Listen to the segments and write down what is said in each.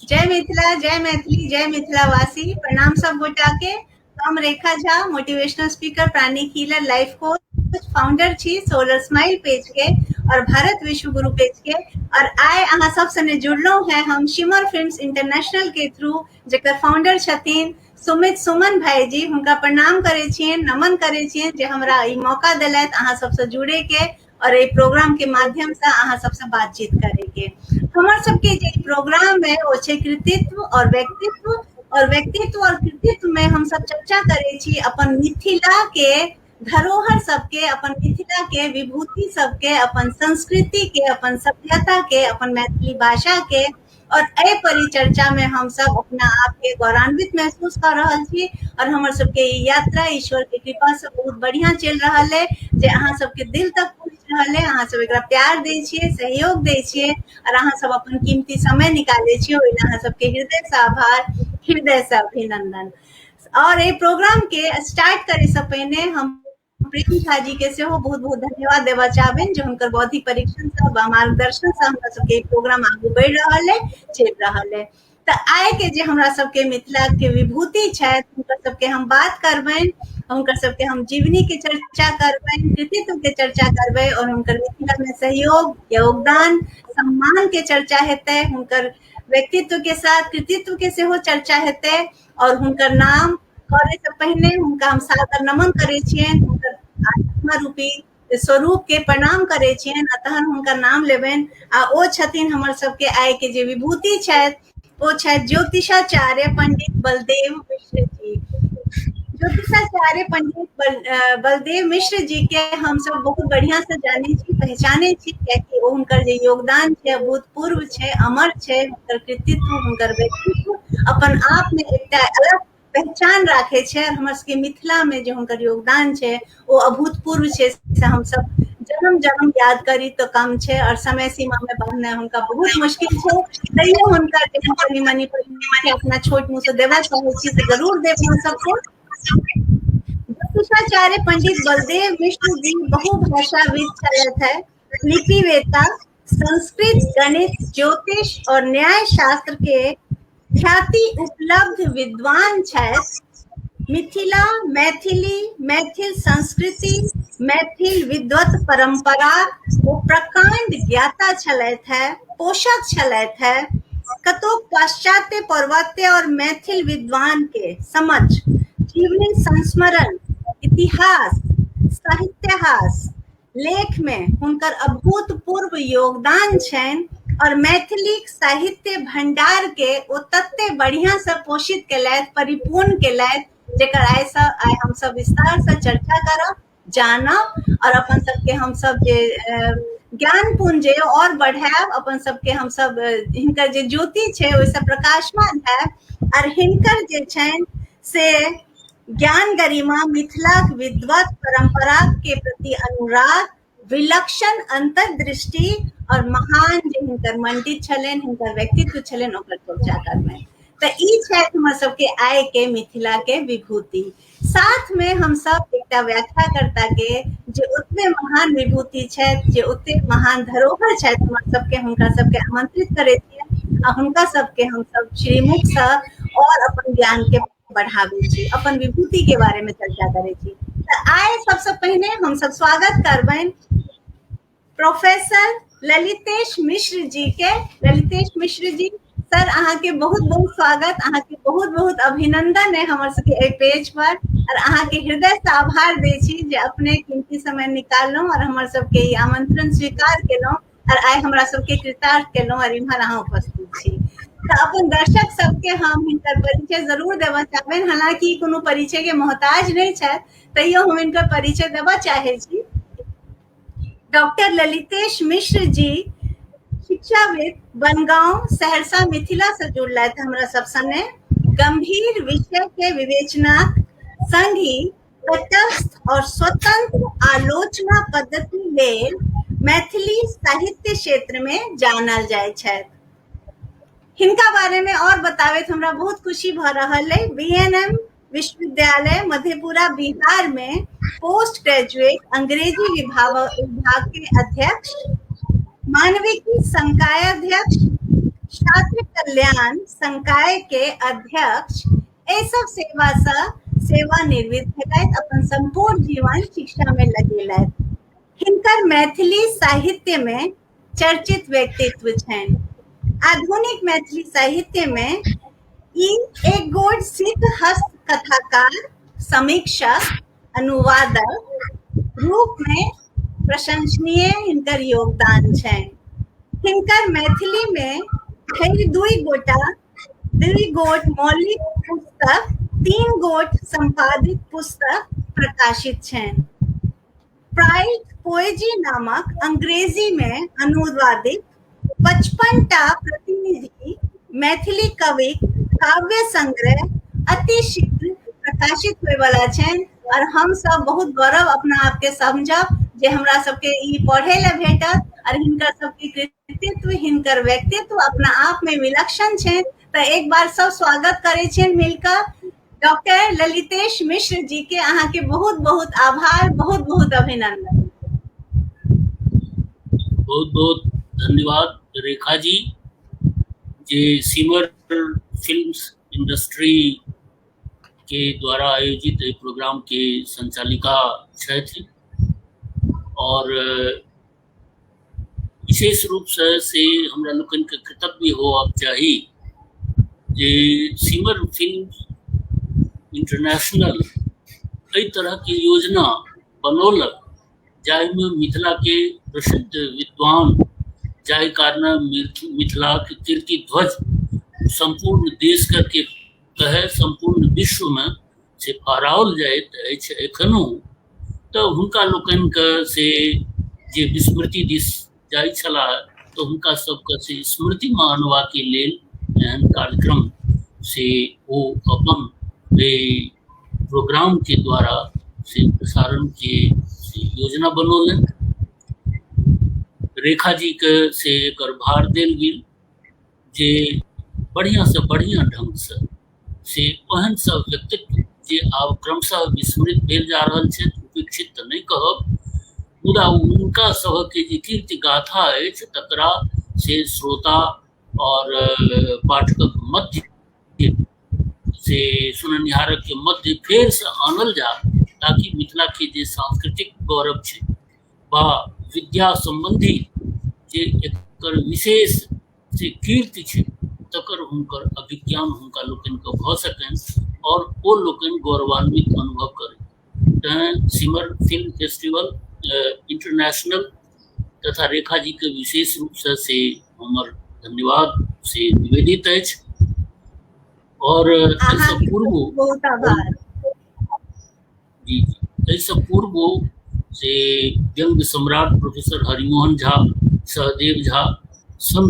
जय मिथिला, जय मैथिली, जय मिथिलावासी। प्रणाम सब गोटा के। हम Rekha Jha, motivational speaker, pranic healer, life coach, founder छी सोलर स्माइल पेज के और भारत विश्व गुरु पेज के। और आइ अहाँ सब सने जुड़लहुँ हैं हम शिमर फिल्म्स इंटरनेशनल के थ्रू, जेकर फाउंडर छथिन सुमित सुमन भाईजी। हुनका प्रणाम करै छियनि, नमन करै छियनि जे हमरा ई मौका देलथि अहाँ सबसँ जुड़े के और एहि प्रोग्राम के माध्यम से अहाँ सबसँ बातचीत करे के। हमर सबके जे प्रोग्राम है ओ छै कृतित्व और व्यक्तित्व, और व्यक्तित्व और कृतित्व में हम सब चर्चा करै छी अपन मिथिला के धरोहर सबके, अपन मिथिला के विभूति सबके, अपन संस्कृति के, अपन सभ्यता के, अपन मैथिली भाषा के। और एहि परिचर्चा में हम सब अपना आप के गौरवान्वित महसूस कर रहल छी और हमर सबके ई यात्रा ईश्वर के कृपा से बहुत बढ़िया चलि रहल है, जे अहाँ सबके दिल तक पहुँच रहल है। अहाँ सब एकरा प्यार दै छियै, सहयोग दै छियै और अहाँ सब अपन कीमती समय निकालै छियै, ओहि लए अहाँ सबके हृदय से आभार, हृदय से अभिनंदन। और एहि प्रोग्राम के स्टार्ट करे से पहिने हम प्रेम झा जी के सेहो बहुत बहुत धन्यवाद देबऽ चाहबनि जे हुनकर बौद्धिक परीक्षण से मार्गदर्शन से हमरा सबके प्रोग्राम आगू बढ़ि रहल है, चलि रहल है। तऽ आइ के जे हमरा सबके मिथिला के विभूति छथि हुनकर सबके हम बात करबनि, हुनकर सबके हम जीवनी के चर्चा करबनि, कृतित्व के चर्चा करबै और हुनकर मिथिला में सहयोग, योगदान, सम्मान के चर्चा हेतै, हुनकर व्यक्तित्व के साथ कृतित्व के सेहो चर्चा हेतै। और हुनकर नाम करे से पहिने हुनका हम सादर नमन करै छियनि, हुनकर आत्मा रूपी स्वरूप के प्रणाम करै छियनि आ तहन हुनकर नाम लेबनि। आ ओ छथिन हमर सबके आइ के जे विभूति छथि ओ छथि ज्योतिषाचार्य पंडित बलदेव मिश्र जी। ज्योतिषाचार्य पंडित बलदेव मिश्र जी के हम सब बहुत बढ़िया से जानै छी, पहचानै छी, कियाकि ओ हुनकर जे योगदान छै अभूतपूर्व छै, अमर छै। हुनकर कृतित्व, हुनकर व्यक्तित्व अपन आप में एकटा अलग पहचान राखै छै। और हमर सबके मिथिला में जे हुनकर योगदान छै ओ अभूतपूर्व छै, से हम सब जन्म जन्म याद करी तो कम छै और समय सीमा में बांधना हुनका बहुत मुश्किल छै। तैयो हुनका जे हम कनी मनी अपना छोट मुँह से देबा चाहै छी तऽ जरूर देब हम सबके। ज्योतिषाचार्य पंडित बलदेव मिश्र जी बहुभाषाविद छलथि है, लिपिवेता, संस्कृत, गणित, ज्योतिष और न्याय शास्त्र के ख्याति उपलब्ध विद्वान छथि। मिथिला, मैथिली, मैथिल संस्कृति, मैथिल विद्वत परंपरा ओ प्रकांड ज्ञाता छलथि है, पोषक छलथि है। कतोक पाश्चात्य, पौर्वात्य और मैथिल विद्वान के समझ जीवनी संस्मरण, इतिहास, साहित्यहास लेख में हुनकर अभूतपूर्व योगदान छनि और मैथिली साहित्य भंडार के ओ तते बढ़िया से पोषित केलथि, परिपूर्ण केलथि, जेकर आइ हम सब विस्तार से चर्चा करब, जानब और अपन सबके हम सब जे ज्ञान पुंज और बढ़ायब, अपन सबके हम सब हिनकर जे ज्योति छै ओहिसँ प्रकाशमान हैब। और हिनकर जे छनि से ज्ञान गरिमा, मिथिलाक विद्वत परंपरा के प्रति अनुराग, विलक्षण अंतर्दृष्टि और महान जे हिनकर मंडित छलनि, हिनकर व्यक्तित्व छलनि, ओकर चर्चा करबनि। तऽ ई छथि हमर सबके आइ के मिथिला के विभूति। साथ में हम सब एकटा व्याख्याकर्ता के जे ओतबे महान विभूति छथि, जे ओते महान धरोहर छथि हमर सबके, हुनका सबके आमंत्रित करै छियनि आ हुनका सबके हम सब श्रीमुख से और अपन ज्ञान के बढ़ाबै छी, अपन विभूति के बारे में चर्चा करै छी। तऽ आइ सबसँ पहिने हम सब स्वागत करबनि प्रोफेसर ललितेश मिश्र जी के। ललितेश मिश्र जी सर, अहाँके बहुत बहुत स्वागत, अहाँके बहुत बहुत अभिनंदन है हमर सबके एहि पेज पर और अहाँके हृदय से आभार दै छी जे अपने कीमती समय निकाललहुँ और हमर सबके ई आमंत्रण स्वीकार केलहुँ और आइ हमरा सबके कृतार्थ केलहुँ और इम्हर अहाँ उपस्थित छी। तऽ अपन दर्शक सबके हम हिनकर परिचय जरूर देबऽ चाहबनि, हालांकि कोनो परिचय के मोहताज नहि छथि, तैयो हम हिनकर परिचय देबऽ चाहै छी। डॉक्टर ललितेश मिश्र जी शिक्षाविद, बनगांव, सहरसा, मिथिला से जुड़लथि हमरा सब सने। गंभीर विषय के विवेचना संग ही तटस्थ और स्वतंत्र आलोचना पद्धति लेल मैथिली साहित्य क्षेत्र में जानल जाय छथि। हिनका बारे में और बताबैत हमरा बहुत खुशी भऽ रहल है। BNM विश्वविद्यालय मधेपुरा बिहार में पोस्ट ग्रेजुएट अंग्रेजी विभाग के अध्यक्ष, मानविकी संकाय अध्यक्ष, छात्र कल्याण संकाय के अध्यक्ष, एहि सब सेवा से सेवानिवृत्त भेलथि, अपन संपूर्ण जीवन शिक्षा में लगेलथि। हिनकर मैथिली साहित्य में चर्चित व्यक्तित्व छनि। आधुनिक मैथिली साहित्य में ई एक गोट सिद्ध हस्त कथाकार, समीक्षक, अनुवादक रूप में प्रशंसनीय हिनकर योगदान छनि। हिनकर मैथिली में धरि दुई गोट मौलिक पुस्तक, 3 गोट संपादित पुस्तक प्रकाशित छनि। प्राइड पोएजी नामक अंग्रेजी में अनुवादित 55 टा प्रतिनिधि मैथिली कविक काव्य संग्रह अति शीघ्र प्रकाशित होय वाला छनि और हम सब बहुत गौरव अपना आपके समझब जे हमरा सबके ई पढ़े ला भेटत और हिनकर सबके कृतित्व, हिनकर व्यक्तित्व अपना आप में विलक्षण छनि। तो एक बार सब स्वागत करे छियनि मिलकर डॉक्टर ललितेश मिश्र जी के। अहाँ के बहुत बहुत आभार, बहुत बहुत अभिनंदन। बहुत बहुत धन्यवाद रेखा जी, जे सिमर फिल्म्स इंडस्ट्री के द्वारा आयोजित एहि प्रोग्राम के संचालिका छथि और विशेष रूप से हमरा लोकनि के कृतज्ञ होबाक चाही जे सिमर फिल्म इंटरनेशनल एहि तरह के योजना बनौलक जाहिमे मिथिला के प्रसिद्ध विद्वान, जाहि कारण मिथिला के कीर्ति ध्वज संपूर्ण देश के कहे संपूर्ण विश्व में से फहराओल जाइत अछि एखनो, तऽ हुनका लोकनिके से जे विस्मृति दिस जाइ छलाह तऽ हुनका सबके से स्मृतिमे अनबाके लेल एहन कार्यक्रम से ओ अपन प्रोग्राम के द्वारा से प्रसारण के से योजना बनौलनि। रेखा जी के से एकर भार देल गेल जे बढ़िआँ से बढ़िआँ ढङ्गसँ से ओहन सब व्यक्तित्व जे आब क्रमशः विस्मृत भेल जा रहल छथि, उपेक्षित तऽ नहि कहब, मुदा हुनका सभके जे कीर्ति गाथा अछि तकरा से श्रोता और पाठकक मध्य से सुननिहारक के मध्य फेरसँ आनल जा, ताकि मिथिला के जे सांस्कृतिक गौरव छै वा विद्या सम्बन्धी जे एकर विशेष जे कीर्ति छै तकर हुनकर अभिज्ञान हुनका लोकनिके भऽ सकनि और ओ लोकनि गौरवान्वित अनुभव करनि। तैँ सिमर फिल्म फेस्टिवल इंटरनेशनल तथा रेखा जी के विशेष रूपसँ से हमर धन्यवाद से निवेदित अछि। और एहिसँ पूर्व बहुत आभार जी जी, एहिसँ पूर्व से व्यंग्य सम्राट प्रोफेसर हरिमोहन झा, सहदेव झा सन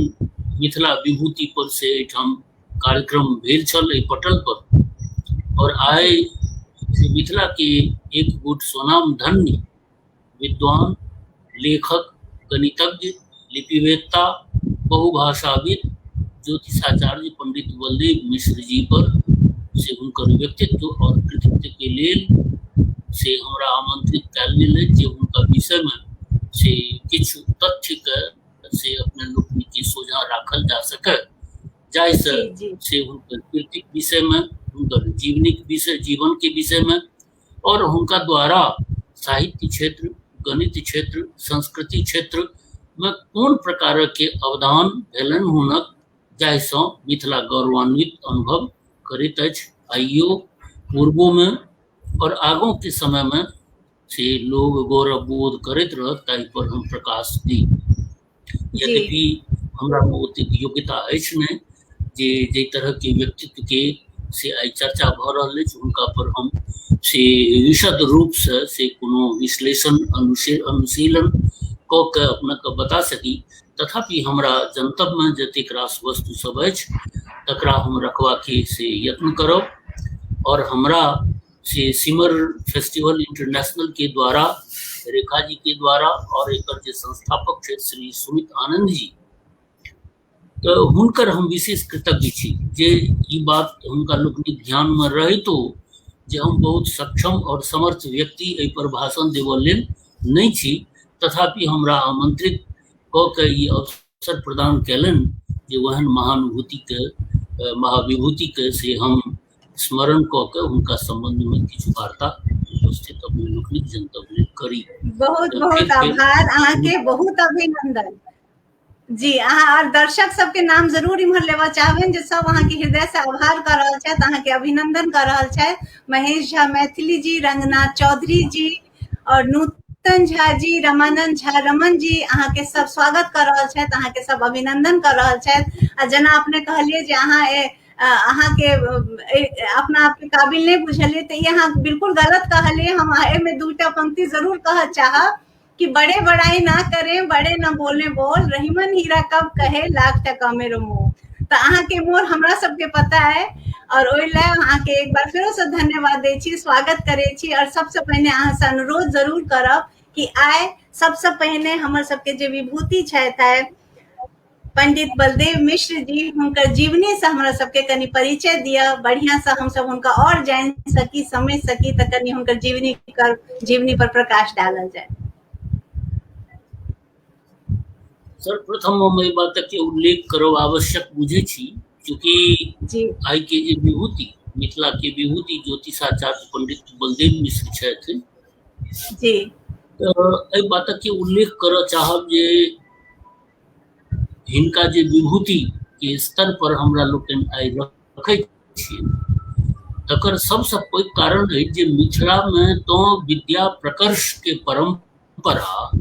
मिथिला विभूति पर से एहिठाम कार्यक्रम भेल छल एहि पटल पर, और आइ से मिथिला के एक गोट स्वनाम धन्य विद्वान, लेखक, गणितज्ञ, लिपिवेत्ता, बहुभाषाविद ज्योतिषाचार्य पंडित बलदेव मिश्र जी पर से हुनकर व्यक्तित्व और कृतित्व के लेल से हमरा आमंत्रित कयल गेल अछि जे हुनका विषय में से किछु तथ्य के से अपने लोकनि के सोझाँ राखल जा सके, जाहिसँ से हुनकर कृतिक विषय में, हुनकर जीवनीक विषय, जीवन के विषय में और हुनका द्वारा साहित्य क्षेत्र, गणित क्षेत्र, संस्कृति क्षेत्र में कोन प्रकार के अवदान भेलनि हुनक, जाहिसँ मिथिला गौरवान्वित अनुभव करैत अछि आइयो, पूर्वो में और आगों के समय में से लोग गौरव बोध करैत रहत, ताहि पर हम प्रकाश दी। यद्यपि हमरा मे ओतेक योग्यता अछि नहि जे जाहि तरह के व्यक्तित्व के से आइ चर्चा भऽ रहल अछि हुनका पर हम से विशद रूपसँ से कोनो विश्लेषण अनुशीलन कऽ के अपनेके बता सकी, तथापि हमरा जनतबमे जतेक रास वस्तु सब अछि तकरा हम रखबाके से यत्न करब। और हमरा से सिमर फेस्टिवल इंटरनेशनल के द्वारा, रेखा जी के द्वारा और एकर जे संस्थापक छथि श्री सुमित आनंद जी, तऽ हुनकर हम विशेष कृतज्ञ छी जे ई बात हुनका लोकनिक ध्यानमे रहितो जे हम बहुत सक्षम और समर्थ व्यक्ति एहि पर भाषण देबऽ लेल नहि छी, तथापि हमरा आमंत्रित कऽ के ई अवसर प्रदान कयलनि जे ओहन महानुभूतिके महाविभूतिके से हम स्मरण कऽ के हुनका सम्बन्धमे किछु वार्ता उपस्थित अपने लोकनिक जनतब करी। बहुत बहुत आभार अहाँके, बहुत अभिनंदन जी। अहाँ और दर्शक सबके नाम जरूर इम्हर लेबऽ चाहबनि जे सब अहाँके हृदय से आभार कऽ रहल छथि, अहाँके अभिनंदन कऽ रहल छथि। महेश झा मैथिली जी, रंगनाथ चौधरी जी और नूतन झा जी, रमानंद झा रमन जी अहाँके सब स्वागत कऽ रहल छथि, अहाँके सब अभिनंदन कऽ रहल छथि। आ जेना अपने कहलियै जे अहाँ अहाँके अपना आपके काबिल नहि बुझलियै, तऽ ई अहाँ बिल्कुल गलत कहलियै। हम एहिमे दूटा पंक्ति जरूर कहऽ चाहब कि बड़े बड़ाई ना करें, बड़े ना बोले बोल, रहीमन हीरा कब कहे लाख टका मेरो मोह। तऽ अहाँके मोर हमरा सबके पता है और ओहि लए अहाँके एक बार फेरो से धन्यवाद दै छी, स्वागत करै छी। और सबसँ पहिने अहाँसँ अनुरोध जरूर करब कि आइ सबसँ पहिने हमर सबके जे विभूति छथि पंडित बलदेव मिश्र जी, हुनकर जीवनी से हमरा सबके कनि परिचय दिअ, बढ़िया से हमसब हुनका और जानि सकी, समझ सकी, तऽ कनि हुनकर जीवनी पर प्रकाश डालल जाय। सर्वप्रथम हम एहि बात के उल्लेख करब आवश्यक बुझै छी, चूँकि आइ के जे विभूति, मिथिला के विभूति ज्योतिषाचार्य पंडित बलदेव मिश्र छथि जी, तऽ एहि बात के उल्लेख करऽ चाहब जे हिनका जे विभूति के स्तर पर हमरा लोकनि आइ रखैत छी तकर सबसँ पैघ कारण अछि जे मिथिलामे तऽ विद्या प्रकर्ष के परम्परा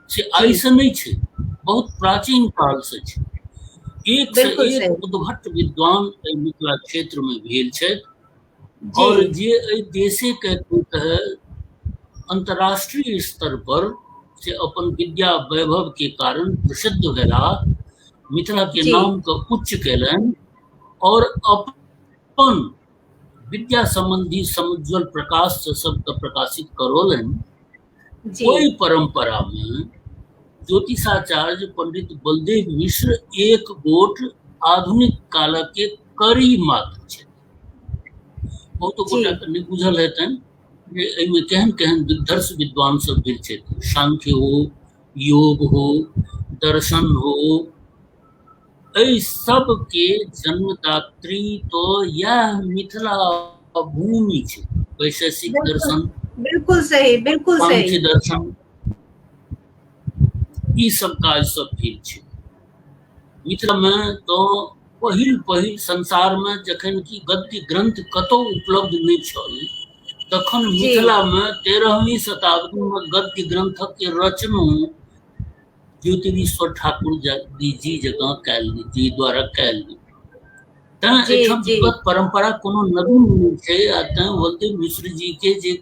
से आइसँ नहि छै, बहुत प्राचीन कालसँ छै। एक से एक उद्भट विद्वान एहि मिथिला क्षेत्रमे भेल छथि और जे एहि देशे के अंतर्राष्ट्रीय स्तर पर से अपन विद्या वैभव के कारण प्रसिद्ध भेला, मिथिला के नाम के उच्च कयलनि और अपन विद्या संबंधी समुज्ज्वल प्रकाश से सबके प्रकाशित करौलनि। ओहि परंपरा में ज्योतिषाचार्य पंडित बलदेव मिश्र एक गोट आधुनिक काल के कड़ी मात्र छथि। बहुत गोटा के नहि बुझल हेतनि जे एहिमे केहन केहन दुर्धर्ष विद्वान सब भेल छथि। सांख्य हो, योग हो, दर्शन हो, एहि सब के जन्मदात्री तो यह मिथिला भूमि छै। वैशेषिक दर्शन, बिल्कुल सही, बिल्कुल सही, दर्शन, ई सब काज सब भेल छै मिथिला में। तो पहिल पहिल संसार में जखन कि गद्य ग्रंथ कतौ उपलब्ध नहि छल तखन मिथिला में 13वीं शताब्दी में गद्य ग्रंथक के रचनो ज्योतिरीश्वर ठाकुर जी जकाँ कयल जी द्वारा कयल गेल। तैं एहिठाम विद्वत परंपरा कोनो नवीन नहि छै आ तैं बलदेव मिश्र जी के जे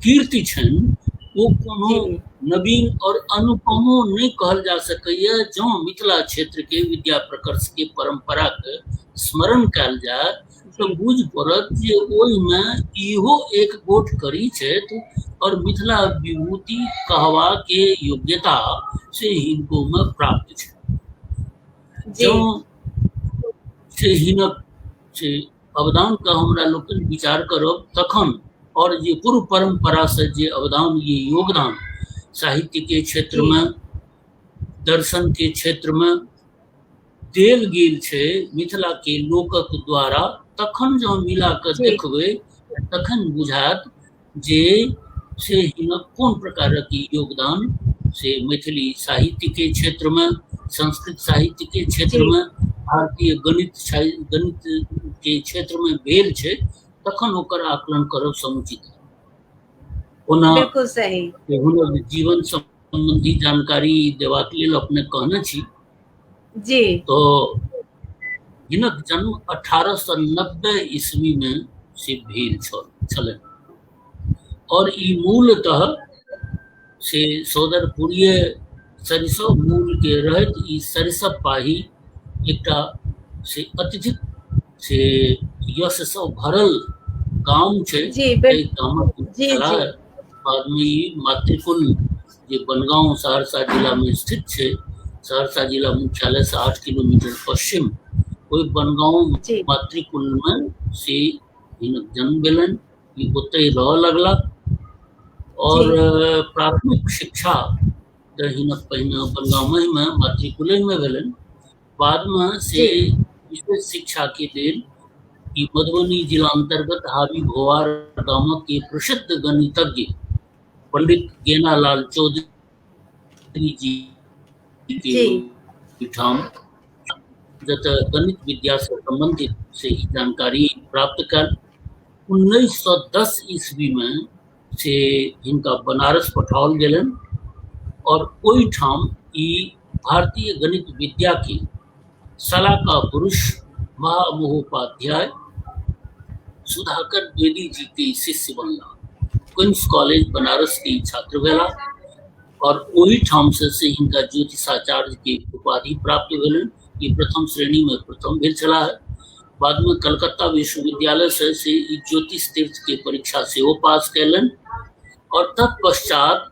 कीर्ति छनि ओ कोनो नवीन और अनुपमो नहि कहल जा सकैए। जँ मिथिला क्षेत्र के विद्या प्रकर्ष के परंपरा के स्मरण कयल जाय तऽ बुझ पड़त जे ओहिमे इहो एक गोट कड़ी छथि और मिथिला विभूति कहबा के योग्यता से हिनको में प्राप्त छै। जँ से हिनक से अवदान के हमरा लोकनि विचार करब तखन और जे पूर्व परंपरा से जे अवदान, ये योगदान साहित्य के क्षेत्र में, दर्शन के क्षेत्र में देल गेल छै मिथिला के लोकक द्वारा, तखन जँ मिला कऽ देखबै तखन बुझायत जे से हिनक कोन प्रकारक योगदान से मैथिली साहित्य के क्षेत्र में, संस्कृत साहित्य के क्षेत्र में, भारतीय गणित गणित के क्षेत्र में भेल छै, तखन ओकर आकलन करब समुचित। ओना बिल्कुल सही हुनक जीवन संबंधी जानकारी देबाक लेल अपने कहने छी जी, तो हिनक जन्म 1890 ईस्वी में से भेल छलनि और ई मूलतः से सौदरपुरीय सरिसव मूल के रहैत ई सरिसब पाही एकटा से अत्यधिक से यश सँ भरल गाम छै। एहि गामक बाद में ई मातृकुल जे बनगांव सहरसा जिला में स्थित छै, सहरसा जिला मुख्यालय से 8 किलोमीटर पश्चिम, ओहि बनगांव मातृकुल में से हिनक जन्म भेलनि। ई ओतहि रहऽ लगला और प्राथमिक शिक्षा तऽ हिनक पहिने बनगाँवमे मातृकुलेमे भेलनि। बादमे से विशेष शिक्षा के लेल ई मधुबनी जिला अंतर्गत हावी भोवार गामक के प्रसिद्ध गणितज्ञ पंडित गेनालाल चौधरी जी के ठाम जतऽ गणित विद्या से संबंधित से ई जानकारी प्राप्त कयल। 1910 ईस्वी में से हिनका बनारस पठाओल गेलनि और ओहिठाम ई भारतीय गणित विद्या के सलाका पुरुष महामहोपाध्याय सुधाकर द्विवेदी जी के शिष्य बनला। क्वींस कॉलेज बनारस के छात्र भेला और ओहिठाम से हिनका ज्योतिषाचार्य के उपाधि प्राप्त भेलनि। ई प्रथम श्रेणी में प्रथम भेल छलाह। बाद में कलकत्ता विश्वविद्यालय से ई ज्योतिष तीर्थ के परीक्षा सेहो पास कयलनि और तत्पश्चात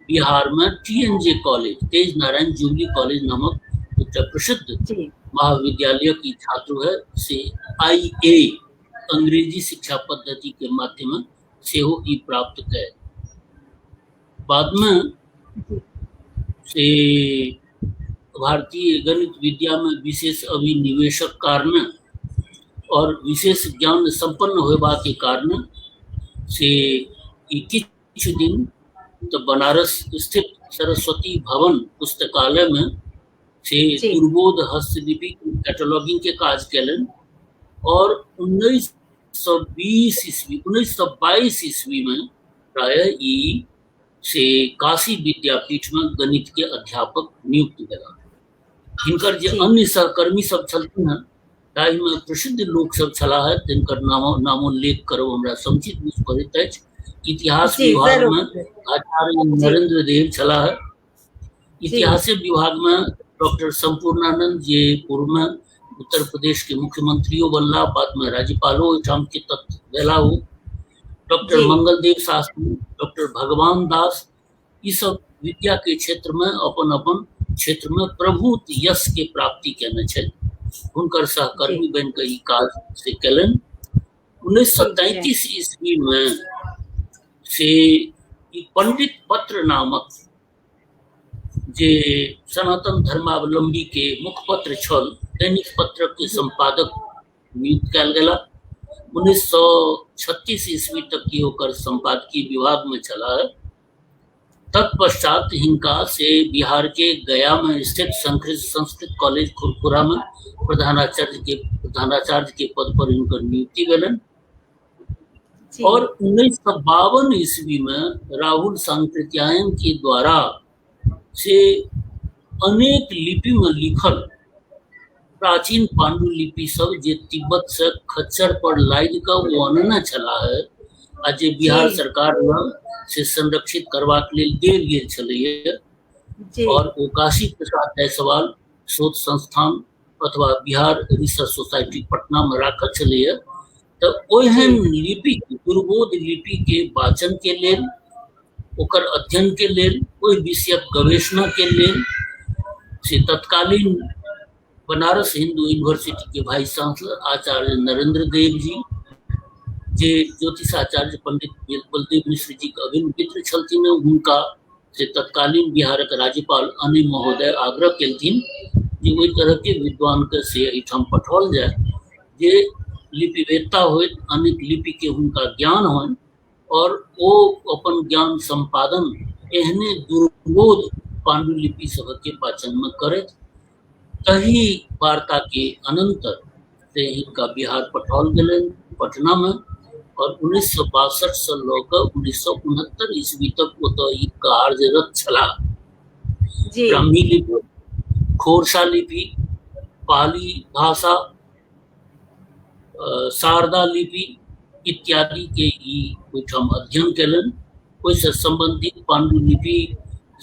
बिहार में TNJ college, Tej Narayan jubilee college नामक एकटा प्रसिद्ध महाविद्यालय की छात्र है से IA अंग्रेजी शिक्षा पद्धति के माध्यम सेहो ई प्राप्त कयल। बाद में से भारतीय गणित विद्या में विशेष अभिनिवेशक कारण और विशेष ज्ञान संपन्न होयबाक के कारण से ई किछु दिन तऽ बनारस स्थित सरस्वती भवन पुस्तकालय में से दुर्बोध हस्तलिपि कैटलॉगिंग के काज कयलनि और 1920 ईस्वी 1922 ईस्वी में प्रायः ई से काशी विद्यापीठ में गणित के अध्यापक नियुक्त भेला। हिनकर जे अन्य सहकर्मी सब छलखिन हँ ताहिमे प्रसिद्ध लोक सब छलाह तिनकर नामोल्लेख करब हमरा समुचित बुझि पड़ैत अछि। इतिहास विभाग में आचार्य नरेंद्र देव छलाह। इतिहास विभाग में डॉक्टर संपूर्णानंद जे पूर्व में उत्तर प्रदेश के मुख्यमंत्रियों बनला, बाद में राज्यपालो ओहिठाम के तत्व भेला ओ, डॉक्टर मंगलदेव शास्त्री, डॉक्टर भगवान दास, ई सब विद्या के क्षेत्र में अपन अपन क्षेत्र में प्रभुत यश के प्राप्ति केने छथि। हुनकर सहकर्मी बनि कऽ ई काज से केलनि। 1933 ईस्वी में से ई पंडित पत्र नामक जे सनातन धर्मावलंबी के मुखपत्र छल, दैनिक पत्रक के संपादक नियुक्त कयल गेला। 1936 ईस्वी तक की ओकर संपादकीय विभाग में छलाह। तत्पश्चात हिनका से बिहार के गया में स्थित संस्कृत कॉलेज खुरखुरा में प्रधानाचार्य के पद पर हिनकर नियुक्ति भेलनि। और 1952 ईस्वी में राहुल सांकृत्यायन के द्वारा से अनेक लिपि में लिखल प्राचीन पांडुलिपि सब जे तिब्बत से खच्चर पर लादि कऽ ओ अनने छलाह आ जे बिहार सरकार लग से संरक्षित करबाक लेल देल गेल छलैया और ओ काशी प्रसाद जायसवाल शोध संस्थान अथवा बिहार रिसर्च सोसाइटी पटना में राखल छलैया, तऽ ओहन लिपि दुर्बोध लिपि के वाचन के लेल, ओकर अध्ययन के लेल, ओहि विषयक गवेषणा के लेल से तत्कालीन बनारस हिंदू यूनिवर्सिटी के वाइस चांसलर आचार्य नरेंद्र देव जी, जे ज्योतिषाचार्य पंडित बलदेव मिश्र जी के अभिन्न मित्र छलथिन, हुनका से तत्कालीन बिहारक राज्यपाल अनिल महोदय आग्रह केलथिन जे ओहि तरह के विद्वान के से एहिठाम पठाओल जाय जे लिपिवेत्ता होइत, अनेक लिपि के हुनका ज्ञान होइन और ओ अपन ज्ञान सम्पादन एहने दुर्बोध पांडुलिपि सबके वाचन में करैत। तही वार्ता के अनंतर से हिनका बिहार पठाओल गेलनि पटना में और 1962 से लऽ कऽ 1969 ईस्वी तक ओतऽ ई कार्यरत छलाह। ब्राह्मी लिपि, खोरसा लिपि, पाली भाषा, शारदा लिपि इत्यादि के ई ओहिठाम अध्ययन केलनि। ओहिसँ सम्बन्धित पांडुलिपि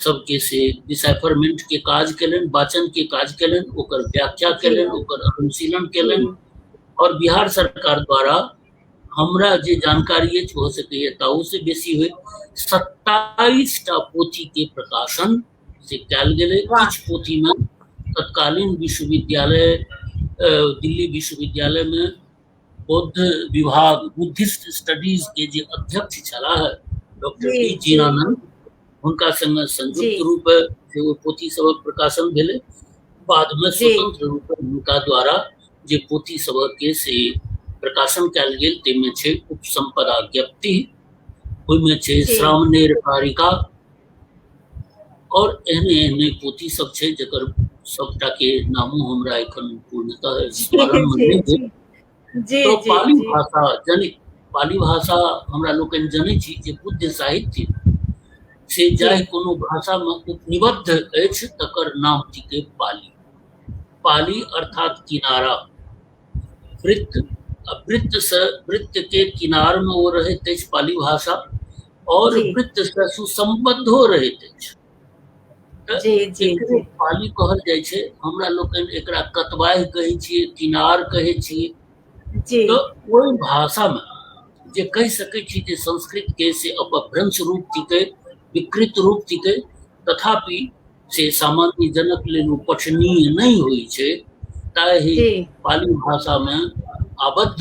सबके से डिसाइफरमेंट के काज केलनि, वाचन के काज केलनि, ओकर व्याख्या केलनि, ओकर अनुशीलन केलनि और बिहार सरकार द्वारा हमरा जे जानकारी अछि हो सकैए ताहू से बेसी होइ, 27 टा पोथी के प्रकाशन से कयल गेलै। किछु पोथी में तत्कालीन विश्वविद्यालय दिल्ली विश्वविद्यालय में बौद्ध विभाग बुद्धिस्ट स्टडीज के जे अध्यक्ष छलाह डॉक्टर बी जीरानंद, हुनका संगे संयुक्त रूप से ओ पोथी सबक प्रकाशन भेलै। बादमे स्वतंत्र रूपे हुनका द्वारा जे पोथी सभके से प्रकाशन कयल गेल, ताहिमे छै उपसम्पदा ज्ञप्ति, ओहिमे छै श्रामणेर कारिका, और एहने एहने पोथी सब छै जकर सबटा के नामो हमरा एखन पूर्णतः स्मरण मे नहि भेल। तो पाली भाषा जनित, पाली भाषा हमरा लोकनि जनै छी जे बुद्ध साहित्य से जाहि कोनो भाषा मे उपनिबद्ध अछि तकर नाम थिकै पाली। पाली अर्थात किनारा, वृत्त, आ वृत्त से वृत्त के किनार में ओ रहैत अछि पाली भाषा, और वृत्त से सुसंबद्धो रहैत अछि। एकरो पाली कहल जाइ छै। हमरा लोकनि एकरा कतबाहि कहै छियै, किनार कहै छियै। तऽ ओहि भाषामे जे कहि सकै छी जे संस्कृत के से अपभ्रंश रूप थिकै, विकृत रूप थिकै, तथापि से सामान्य जनक लेल ओ पठनीय नहि होइ छै, ताहि पाली भाषामे आबद्ध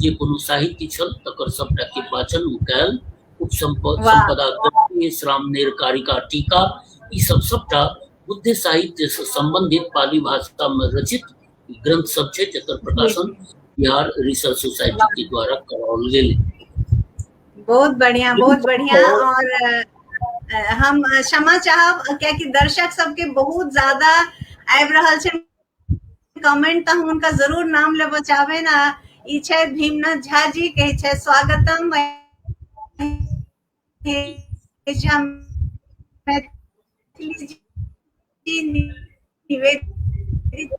जे कोनो साहित्य छल तकर सबटा के वाचन ओ कयल। उपसंपदा श्रामणेर कारिका टीका, ई सब सबटा बुद्ध साहित्य से संबंधित पाली भाषा में रचित ग्रंथ सब छै, जकर प्रकाशन बिहार रिसर्च सोसाइटी के द्वारा कराओल गेल। बहुत बढ़िया, बहुत बढ़िया। और हम क्षमा चाहब कियाकि दर्शक सबके बहुत ज्यादा आबि रहल छै कमेंट, तऽ हम हुनका जरूर नाम लेबऽ चाहबनि। आ ई छै भीमनाथ झा जी, कहै छै स्वागतम मैथिली जी, निवेदिता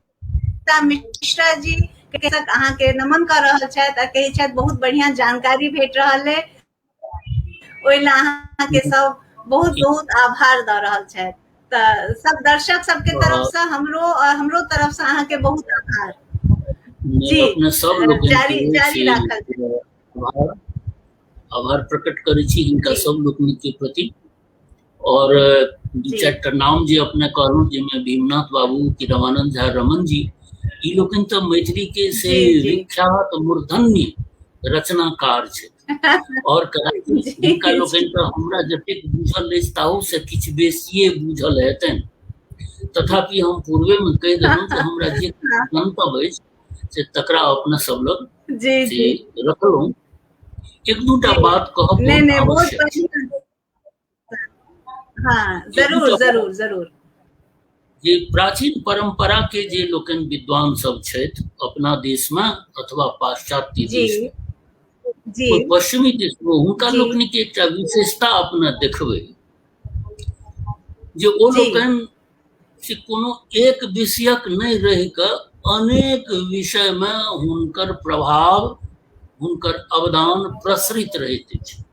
मिश्रा जी अहाँके नमन कऽ रहल छथि आ कहै छथि बहुत बढ़िया जानकारी भेट रहल है, ओहि लए अहाँके सब बहुत बहुत आभार दऽ रहल छथि। तऽ सब दर्शक सबके तरफ से हमरो हमरो तरफ से अहाँके बहुत आभार जी। अपने सब लोग जारी जारी राखल आभार प्रकट करै छी हिनका सब लोकनि के प्रति। और दू चारिटा नाम जे अपने कहलहुँ, जाहिमे भीमनाथ बाबू कि रमानंद झा रमन जी, ई लोकनि तऽ मैथिली के से विख्यात मूर्धन्य रचनाकार छथि, और कदाचित हिनका लोकनि तऽ हमरा जतेक बुझल अछि ताहू से किछु बेसिए बुझल हेतनि। तथापि हम पूर्वे मे कहि देलहुँ जे हमरा जे जनतब अछि से तकरा अपने सब लग से रखलहुँ। एक दूटा बात कहब बहुत आवश्यक। हाँ, जरूर जरूर जरूर। जे प्राचीन परंपरा के जे लोकनि विद्वान सब छथि अपना देश में अथवा पाश्चात्य देश में, पश्चिमी देश में, हुनका लोकनि के एकटा विशेषता अपना देखबै जे ओ लोकनि से कोनो एक विषयक नहि रहि कऽ अनेक विषय में हुनकर प्रभाव, हुनकर अवदान प्रसरित रहैत अछि।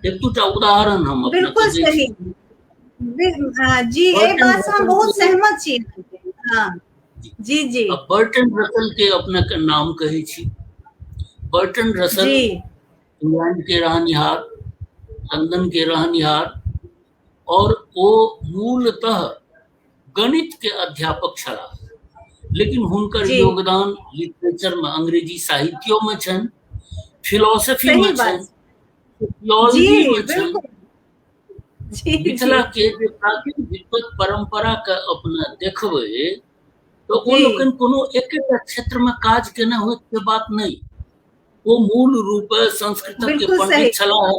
एक दूटा उदाहरण हम बिल्कुल सही जी, एहि बात से हम बहुत सहमत छी। हाँ जी जी। बर्टन रसल के अपने के नाम कहै छी। बर्टन रसल इंग्लैंड के रहनिहार, लंदन के रहनिहार, और ओ मूलतः गणित के अध्यापक छलाह, लेकिन हुनकर योगदान लिटरेचर में, अंग्रेजी साहित्यो में छनि, फिलोसफी में छनि, सोशियोलॉजी में छनि। मिथिला के जे प्राचीन विद्वत परंपरा के अपना देखबै तऽ ओ लोकनि कोनो एकेटा क्षेत्र में काज केने होत के बात नहीं। ओ मूल रूप संस्कृत के पंडित छलाह,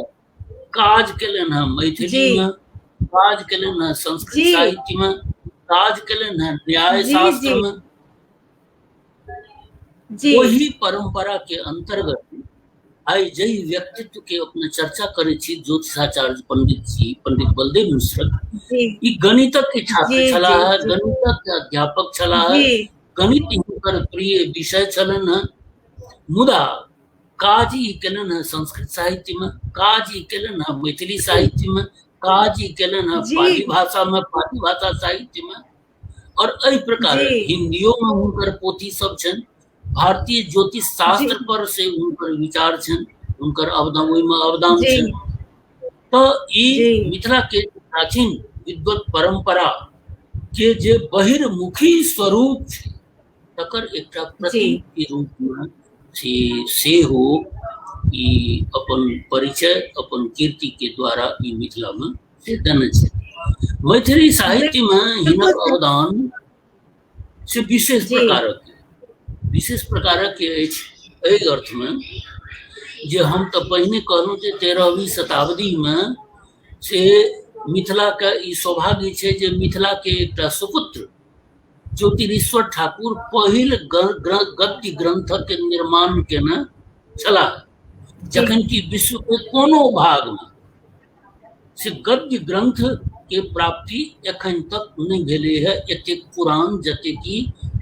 काज केलनि हँ मैथिली में, काज केलनि हँ संस्कृत साहित्य में, काज केलनि हँ न्याय शास्त्र में। ओही परंपरा के अंतर्गत आइ जाहि व्यक्तित्व के अपने चर्चा करै छी, ज्योतिषाचार्य पंडित जी, पंडित बलदेव मिश्र, ई गणितक के छात्र छलाह, गणितक के अध्यापक छलाह, गणित हुनकर प्रिय विषय छलनि हँ, मुदा काज ई केलनि हँ संस्कृत साहित्य में, काज ई केलनि हँ मैथिली साहित्य में, काज ई केलनि हँ पाली भाषा में, पाली भाषा साहित्य में, और एहि प्रकार हिंदियो में हुनकर पोथी सब छनि। भारतीय ज्योतिष शास्त्र पर से हुनकर विचार छनि, हुनकर अवदान ओहिमे अवदान छनि। तऽ ई मिथिला के प्राचीन विद्वत परंपरा के जे बहिर्मुखी स्वरूप छै तकर एकटा प्रतीक के रूप में से सेहो ई अपन परिचय, अपन कीर्ति के द्वारा ई मिथिला में से देने छै। मैथिली साहित्य में हिनक अवदान से विशेष प्रकारक, विशेष प्रकारक अछि एहि अर्थमे जे हम तऽ पहिने कहलहुँ जे 13वीं शताब्दीमे से मिथिलाके ई सौभाग्य छै जे मिथिलाके एकटा सुपुत्र ज्योतिरीश्वर ठाकुर पहिल गद्य ग्रंथक निर्माण केने छलाह, जखन कि विश्व के कोनो भागमे से गद्य ग्रंथ के प्राप्ति एखन तक नहि भेलै है एतेक पुरान जतेक कि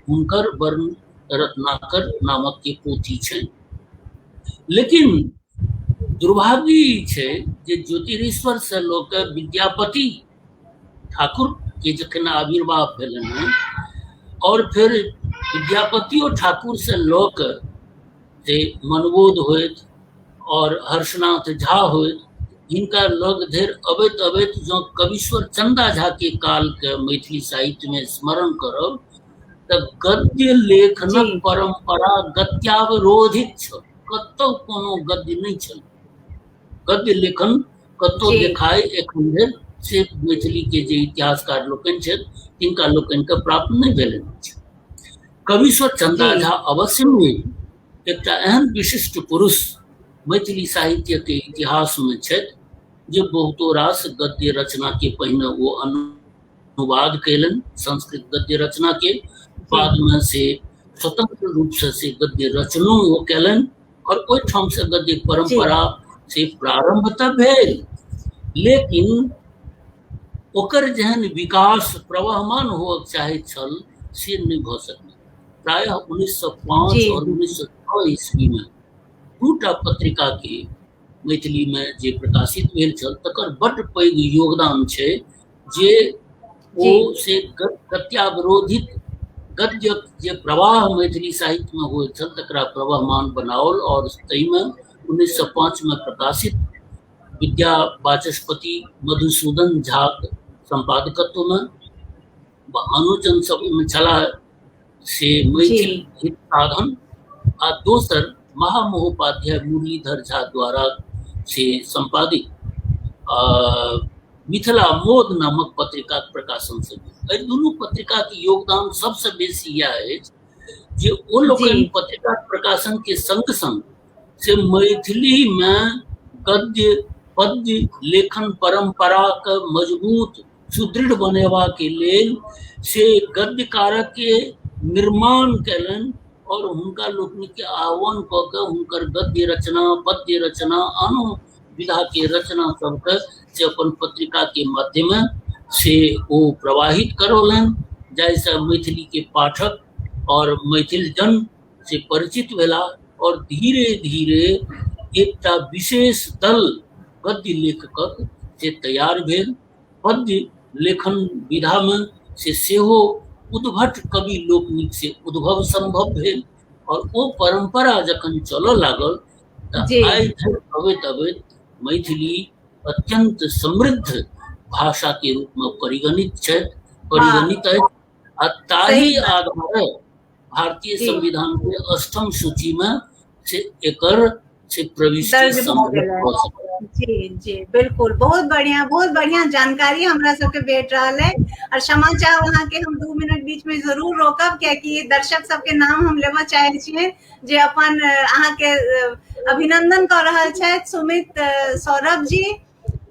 हुनकर वर्ण रत्नाकर नामक के पोथी छनि। लेकिन दुर्भाग्य ई छै जे ज्योतिरीश्वर से लऽ कऽ विद्यापति ठाकुर के जखन आविर्भाव भेलनि हँ और फेर विद्यापतियो ठाकुर से लऽ कऽ से मनबोध होइत और हर्षनाथ झा होइत, हिनका लग धरि अबैत अबैत जँ कवीश्वर चन्दा झा के कालके मैथिली साहित्यमे स्मरण करब तऽ गद्य लेखनक परम्परा गत्यावरोधित छल, कतौ कोनो गद्य नहि छल, गद्य लेखन कतौ देखाय एखन धरि से मैथिली के जे इतिहासकार लोकनि छथि तिनका लोकनिके प्राप्त नहि भेलनि अछि। कवीश्वर चन्दा झा अवश्य एकटा एहन विशिष्ट पुरुष मैथिली साहित्य के इतिहास में छथि जे बहुतो रास गद्य रचना के पहिने ओ अनुवाद कयलनि संस्कृत गद्य रचना के, बाद में से स्वतंत्र रूप से से गद्य रचनो ओ कयलनि और ओहिठाम से गद्य परंपरा से प्रारंभ तऽ भेल, लेकिन ओकर जेहन विकास प्रवहमान होअ चाहैत छल से नहि भऽ सकल। प्रायः 1905 और 1906 ईस्वी में दूटा पत्रिका के मैथिली में जे प्रकाशित भेल छल तकर बड्ड पैघ योगदान छै जे ओ से गत्यावरोधित गद्य जे प्रवाह मैथिली साहित्य में होइत छल तकरा प्रवाहमान बनाओल और ताहिमे 1905 में प्रकाशित विद्या वाचस्पति मधुसूदन झाक सम्पादकत्व में आनोजन सब ओहिमे छलाह से मैथिल हित साधन आ दोसर महामहोपाध्याय मुरलीधर झा द्वारा से सम्पादित मिथिला मोद नामक पत्रिकाक प्रकाशन से भेल। एहि दुनू पत्रिकाक योगदान सबसँ बेसी इएह अछि जे ओ लोकनि पत्रिका प्रकाशन के संग संग से मैथिलीमे गद्य पद्य लेखन परम्पराके मजबूत सुदृढ़ बनेबाके लेल से गद्यकारक के निर्माण कयलनि और हुनका लोकनिके आह्वान कऽ के हुनकर गद्य रचना पद्य रचना आनो विधा के रचना सबके से अपन पत्रिका के माध्यमे से ओ प्रवाहित करौलनि, जाहिसँ मैथिली के पाठक और मैथिल जन से परिचित भेला और धीरे धीरे एकटा विशेष दल गद्य लेखकक से तैयार भेल। पद्य लेखन विधामे से सेहो उद्भट कवि लोकनिक से उद्भव संभव भेल और ओ परंपरा जखन चलऽ लागल तऽ आइ धरि अबैत अबैत मैथिली अत्यंत समृद्ध भाषा के रूप में परिगणित छथि, परिगणित अछि आ ताहि आधारे भारतीय संविधान के अष्टम सूची में से एकर से प्रविष्टि संभव भऽ सकल। जी जी बिल्कुल, बहुत बढ़िया जानकारी हमरा सबके भेट रहल है। और क्षमा चाहब अहाँके, हम 2 मिनट बीच में जरूर रोकब, कियाकि दर्शक सबके नाम हम लेबऽ चाहै छियै जे अपन अहाँके अभिनंदन कऽ रहल छथि। सुमित सौरभ जी,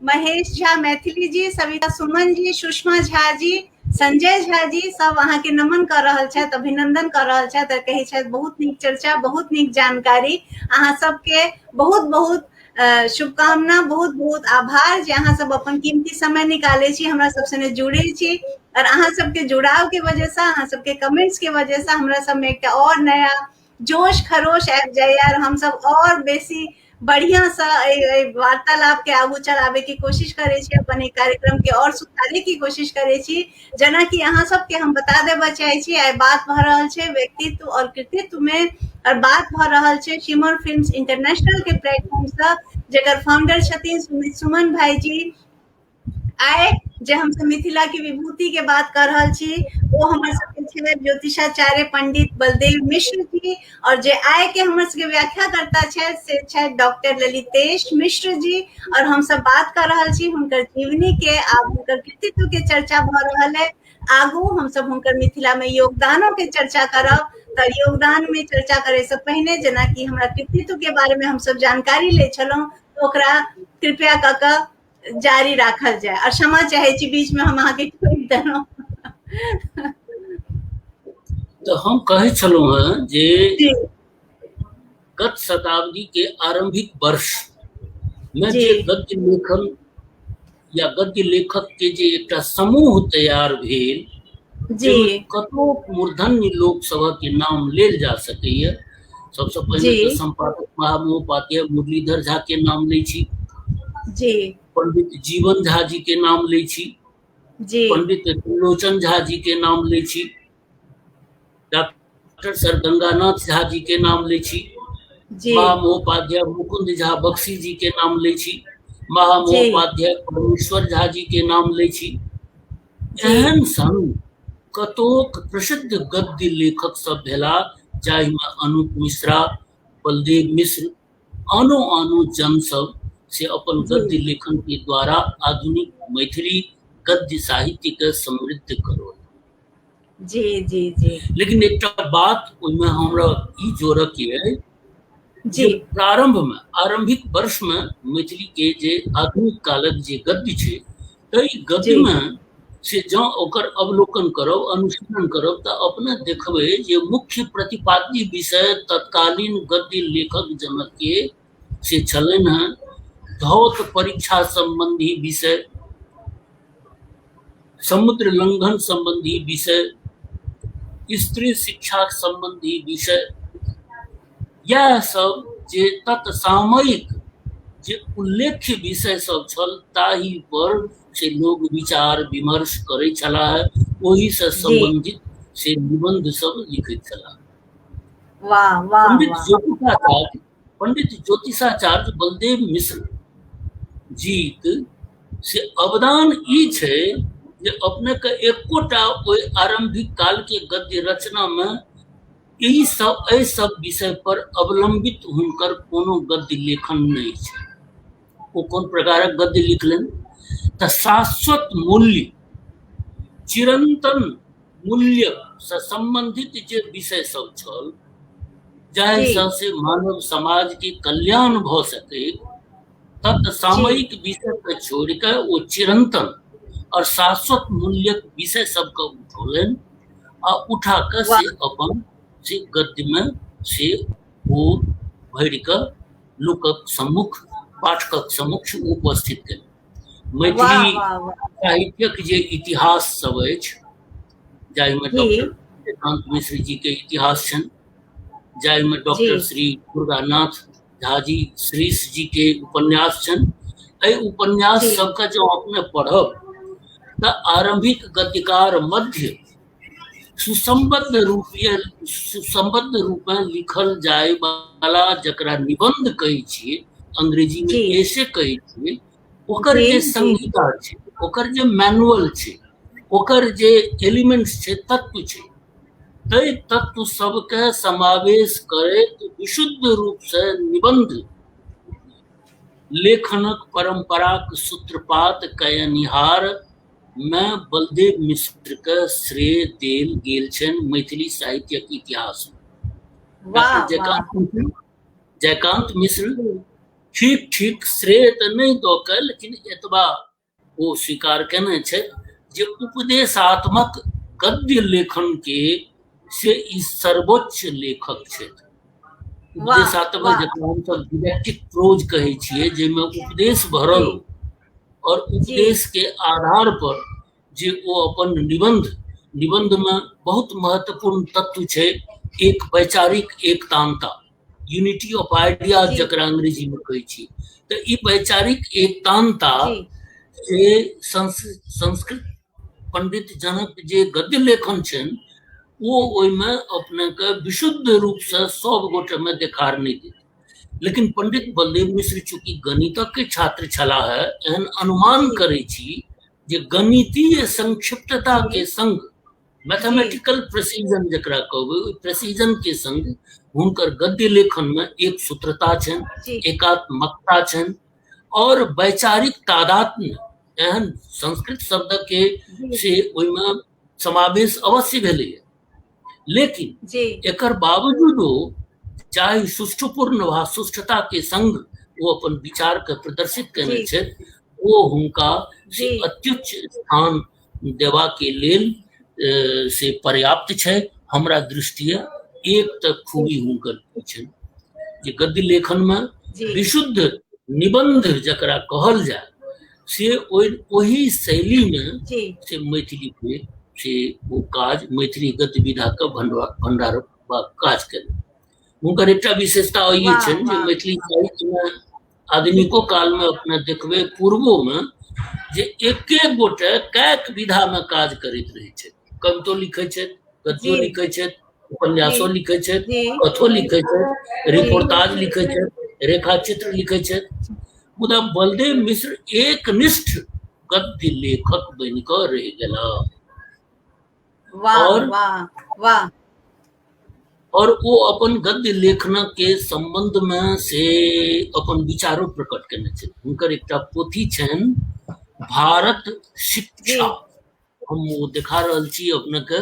महेश झा मैथिली जी, सविता सुमन जी, सुषमा झा जी, संजय झा जी सब अहाँके नमन कऽ रहल छथि, अभिनंदन कऽ रहल छथि और कहै छथि बहुत नीक चर्चा, बहुत नीक जानकारी। अहाँ सबके बहुत बहुत शुभकामना, बहुत बहुत आभार जे अहाँ सब अपन कीमती समय निकालै छी, हमरा सब संगे जुड़े छी और अहाँ सबके जुड़ाव के वजह से, अहाँ सबके कमेंट्स के वजह से हमरा सबमे एकटा और नया जोश खरोश आबि जाइए और हम सब और बेसी बढ़िया से एहि वार्तालाप के आगू चलाबे के कोशिश करै छी, अपन एहि कार्यक्रम के और सुधारे के कोशिश करै छी। जेना कि अहाँ सबके हम बता देबऽ चाहै छी, आइ बात भऽ रहल छै व्यक्तित्व और कृतित्व में और बात भऽ रहल छै शिमर फिल्म्स इंटरनेशनल के प्लेटफॉर्म से, जकर फाउंडर छथिन सुमित सुमन भाईजी। आइ जे हमसब मिथिला के विभूति के बात कर रहल छी ओ हमर सबके छथि ज्योतिषाचार्य पंडित बलदेव मिश्र जी, और जे आइ के हमर सबके व्याख्याकर्ता छथि से छथि डॉक्टर ललितेश मिश्र जी। और हमसब बात कर रहल छी हुनकर जीवनी के, आब हुनकर कृतित्व के चर्चा भऽ रहल है। आगू हमसब हुनकर मिथिला में योगदानों के चर्चा करब। तऽ योगदान में चर्चा करे से पहिने जेनाकि हमरा कृतित्व के बारे में हमसब जानकारी लै छलहुँ, ओकरा कृपया कऽ कऽ जारी राखल जाय। और क्षमा चाहै छी, बीच में हम अहाँके टोकि देलहुँ। तऽ हम कहै छलहुँ हेँ जे गत शताब्दी के आरंभिक वर्ष में जे गद्य लेखन या गद्य लेखक के जे एकटा समूह तैयार भेल, कतोक मूर्धन्य लोक सभक के नाम लेल जा सकैए। सबसँ पहिने तऽ संपादक महामहोपाध्याय मुरलीधर झा के नाम लै छी जी, पंडित जीवन झा जी के नाम लै छी जी, पंडित त्रिलोचन झा जी के नाम लै छी, डॉक्टर सर गंगानाथ झा जी के नाम लै छी, महामहोपाध्याय मुकुंद झा बख्शी जी के नाम लै छी, महामहोपाध्याय परमेश्वर झा जी के नाम लै छी। एहन सन कतोक प्रसिद्ध गद्य लेखक सब भेला, जाहिमे अनूप मिश्रा, बलदेव मिश्र, आनो आनो जन सब से अपन गद्य लेखन के द्वारा आधुनिक मैथिली गद्य साहित्य के समृद्ध करो। जी जी जी। लेकिन एकटा बात ओहिमे हमरा ई जोड़क ये जी, प्रारंभ में आरंभिक वर्ष में मैथिली के जे आधुनिक कालक जे गद्य छै, ताहि गद्य में से जँ ओकर अवलोकन करब, अनुशीलन करब, तऽ अपने देखबै जे मुख्य प्रतिपाद्य विषय तत्कालीन गद्य लेखक जनक के से छलनि हेँ धौत परीक्षा संबंधी विषय, समुद्र लंघन संबंधी विषय, स्त्री शिक्षा संबंधी विषय, यह सब जे तत्सामयिक जे उल्लेख्य विषय सब छल ताहि पर से लोग विचार विमर्श करै छलाह, ओहि से संबंधित से निबंध सब लिखैत छलाह। वाह वाह। पंडित ज्योतिषाचार्य बलदेव मिश्र जीक से अवदान ई छै जे अपने के एकोटा ओहि आरंभिक काल के गद्य रचना में ई सब एहि सब विषय पर अवलंबित हुनकर कोनो गद्य लेखन नहि छै। ओ कोन प्रकारक गद्य लिखलनि तऽ शाश्वत मूल्य, चिरंतन मूल्य से संबंधित जे विषय सब छल, जाहिसँ से मानव समाज के कल्याण भऽ सकै, तत्सामयिक विषय के छोड़ि कऽ ओ चिरंतन और शाश्वत मूल्यक विषय सबके उठौलनि आ उठा कऽ से अपन से गद्य में से ओ भरि कऽ लोकक सम्मुख, पाठकक सम्मुख उपस्थित केलनि। मैथिली साहित्यक जे इतिहास सब अछि, जाहिमे डॉक्टर जयकांत मिश्र जी के इतिहास छनि, जाहिमे डॉक्टर श्री दुर्गानाथ झा जी श्रीश जी के उपन्यास छनि, एहि उपन्यास सबके जँ अपने पढ़ब तऽ आरंभिक गद्यकार मध्य सुसंबद्ध रूपे लिखल जाय वाला जकरा निबंध कहै छियै, अंग्रेजी में ऐसे कहै छियै, ओकर जे संहिता छै, ओकर जे मैनुअल छै, ओकर जे एलिमेंट्स छै, तत्व छै, ताहि तत्व सबके समावेश करैत विशुद्ध रूप से निबंध लेखनक परंपराक सूत्रपात कयनिहार में बलदेव मिश्र के श्रेय देल गेल छनि मैथिली साहित्यक इतिहास में। डॉक्टर जयकांत मिश्र ठीक ठीक श्रेय तऽ नहि दऽ कऽ, लेकिन एतबा ओ स्वीकार केने छथि जे उपदेशात्मक गद्य लेखन के से ई सर्वोच्च लेखक छथि। उपदेशात्मक जकरा हमसब डिडैक्टिक प्रोज कहै छियै, जाहिमे उपदेश भरल और उपदेश के आधार पर जे ओ अपन निबंध में बहुत महत्वपूर्ण तत्व छै एक वैचारिक एकतांता, यूनिटी ऑफ आइडियाज जकरा अंग्रेजी में कहै छी। तऽ ई वैचारिक एकतांता से संस्कृत पंडित जनक जे गद्य लेखन छनि ओ ओहिमे अपनेके विशुद्ध रूपसँ सब गोटेमे देखार नहि देत। लेकिन पंडित बलदेव मिश्र चूँकि गणितक के छात्र छलाह, एहन अनुमान करै छी जे गणितीय संक्षिप्तता के संग मैथमेटिकल प्रेसिजन जकरा कहबै, ओहि प्रेसिजन के संग हुनकर गद्य लेखन में एक सूत्रता छनि, एकात्मकता छनि और वैचारिक तादात्म्य, एहन संस्कृत शब्द के से ओहिमे समावेश अवश्य भेलैए, लेकिन एकर बावजूदो चाहे सुष्ठुपूर्ण वा सुष्ठता के संग ओ अपन विचार के प्रदर्शित केने छथि, ओ हुनका से अत्युच्च स्थान देबा के लेल से पर्याप्त छै। हमरा दृष्टिये एक तऽ खूबी हुनकर छनि जे गद्य लेखन मे विशुद्ध निबंध जकरा कहल जाय से ओहि शैली मे से मैथिली के से ओ काज मैथिली गद्य विधा के भंडार काज केलक। हुनकर एकटा विशेषता ई छनि जे मैथिली साहित्य मे आधुनिको काल मे अपने देखबै, पूर्वो मे जे एके गोटे कैक विधा मे काज करैत रहै छथि। कवितो लिखै छथि, गद्यो लिखै छथि, उपन्यासो लिखै छथि, कथो लिखै छथि, रिपोर्ताज लिखै छथि, रेखाचित्र लिखै छथि, मुदा बलदेव मिश्र एकनिष्ठ गद्य लेखक बनि कऽ रहि गेलाह। वाह वाह वाह। और ओ अपन गद्य लेखन के संबंध में से अपन विचारो प्रकट केने छथि। हुनकर एकटा पोथी छनि भारत शिक्षा, हम ओ देखा रहल छी अपने के,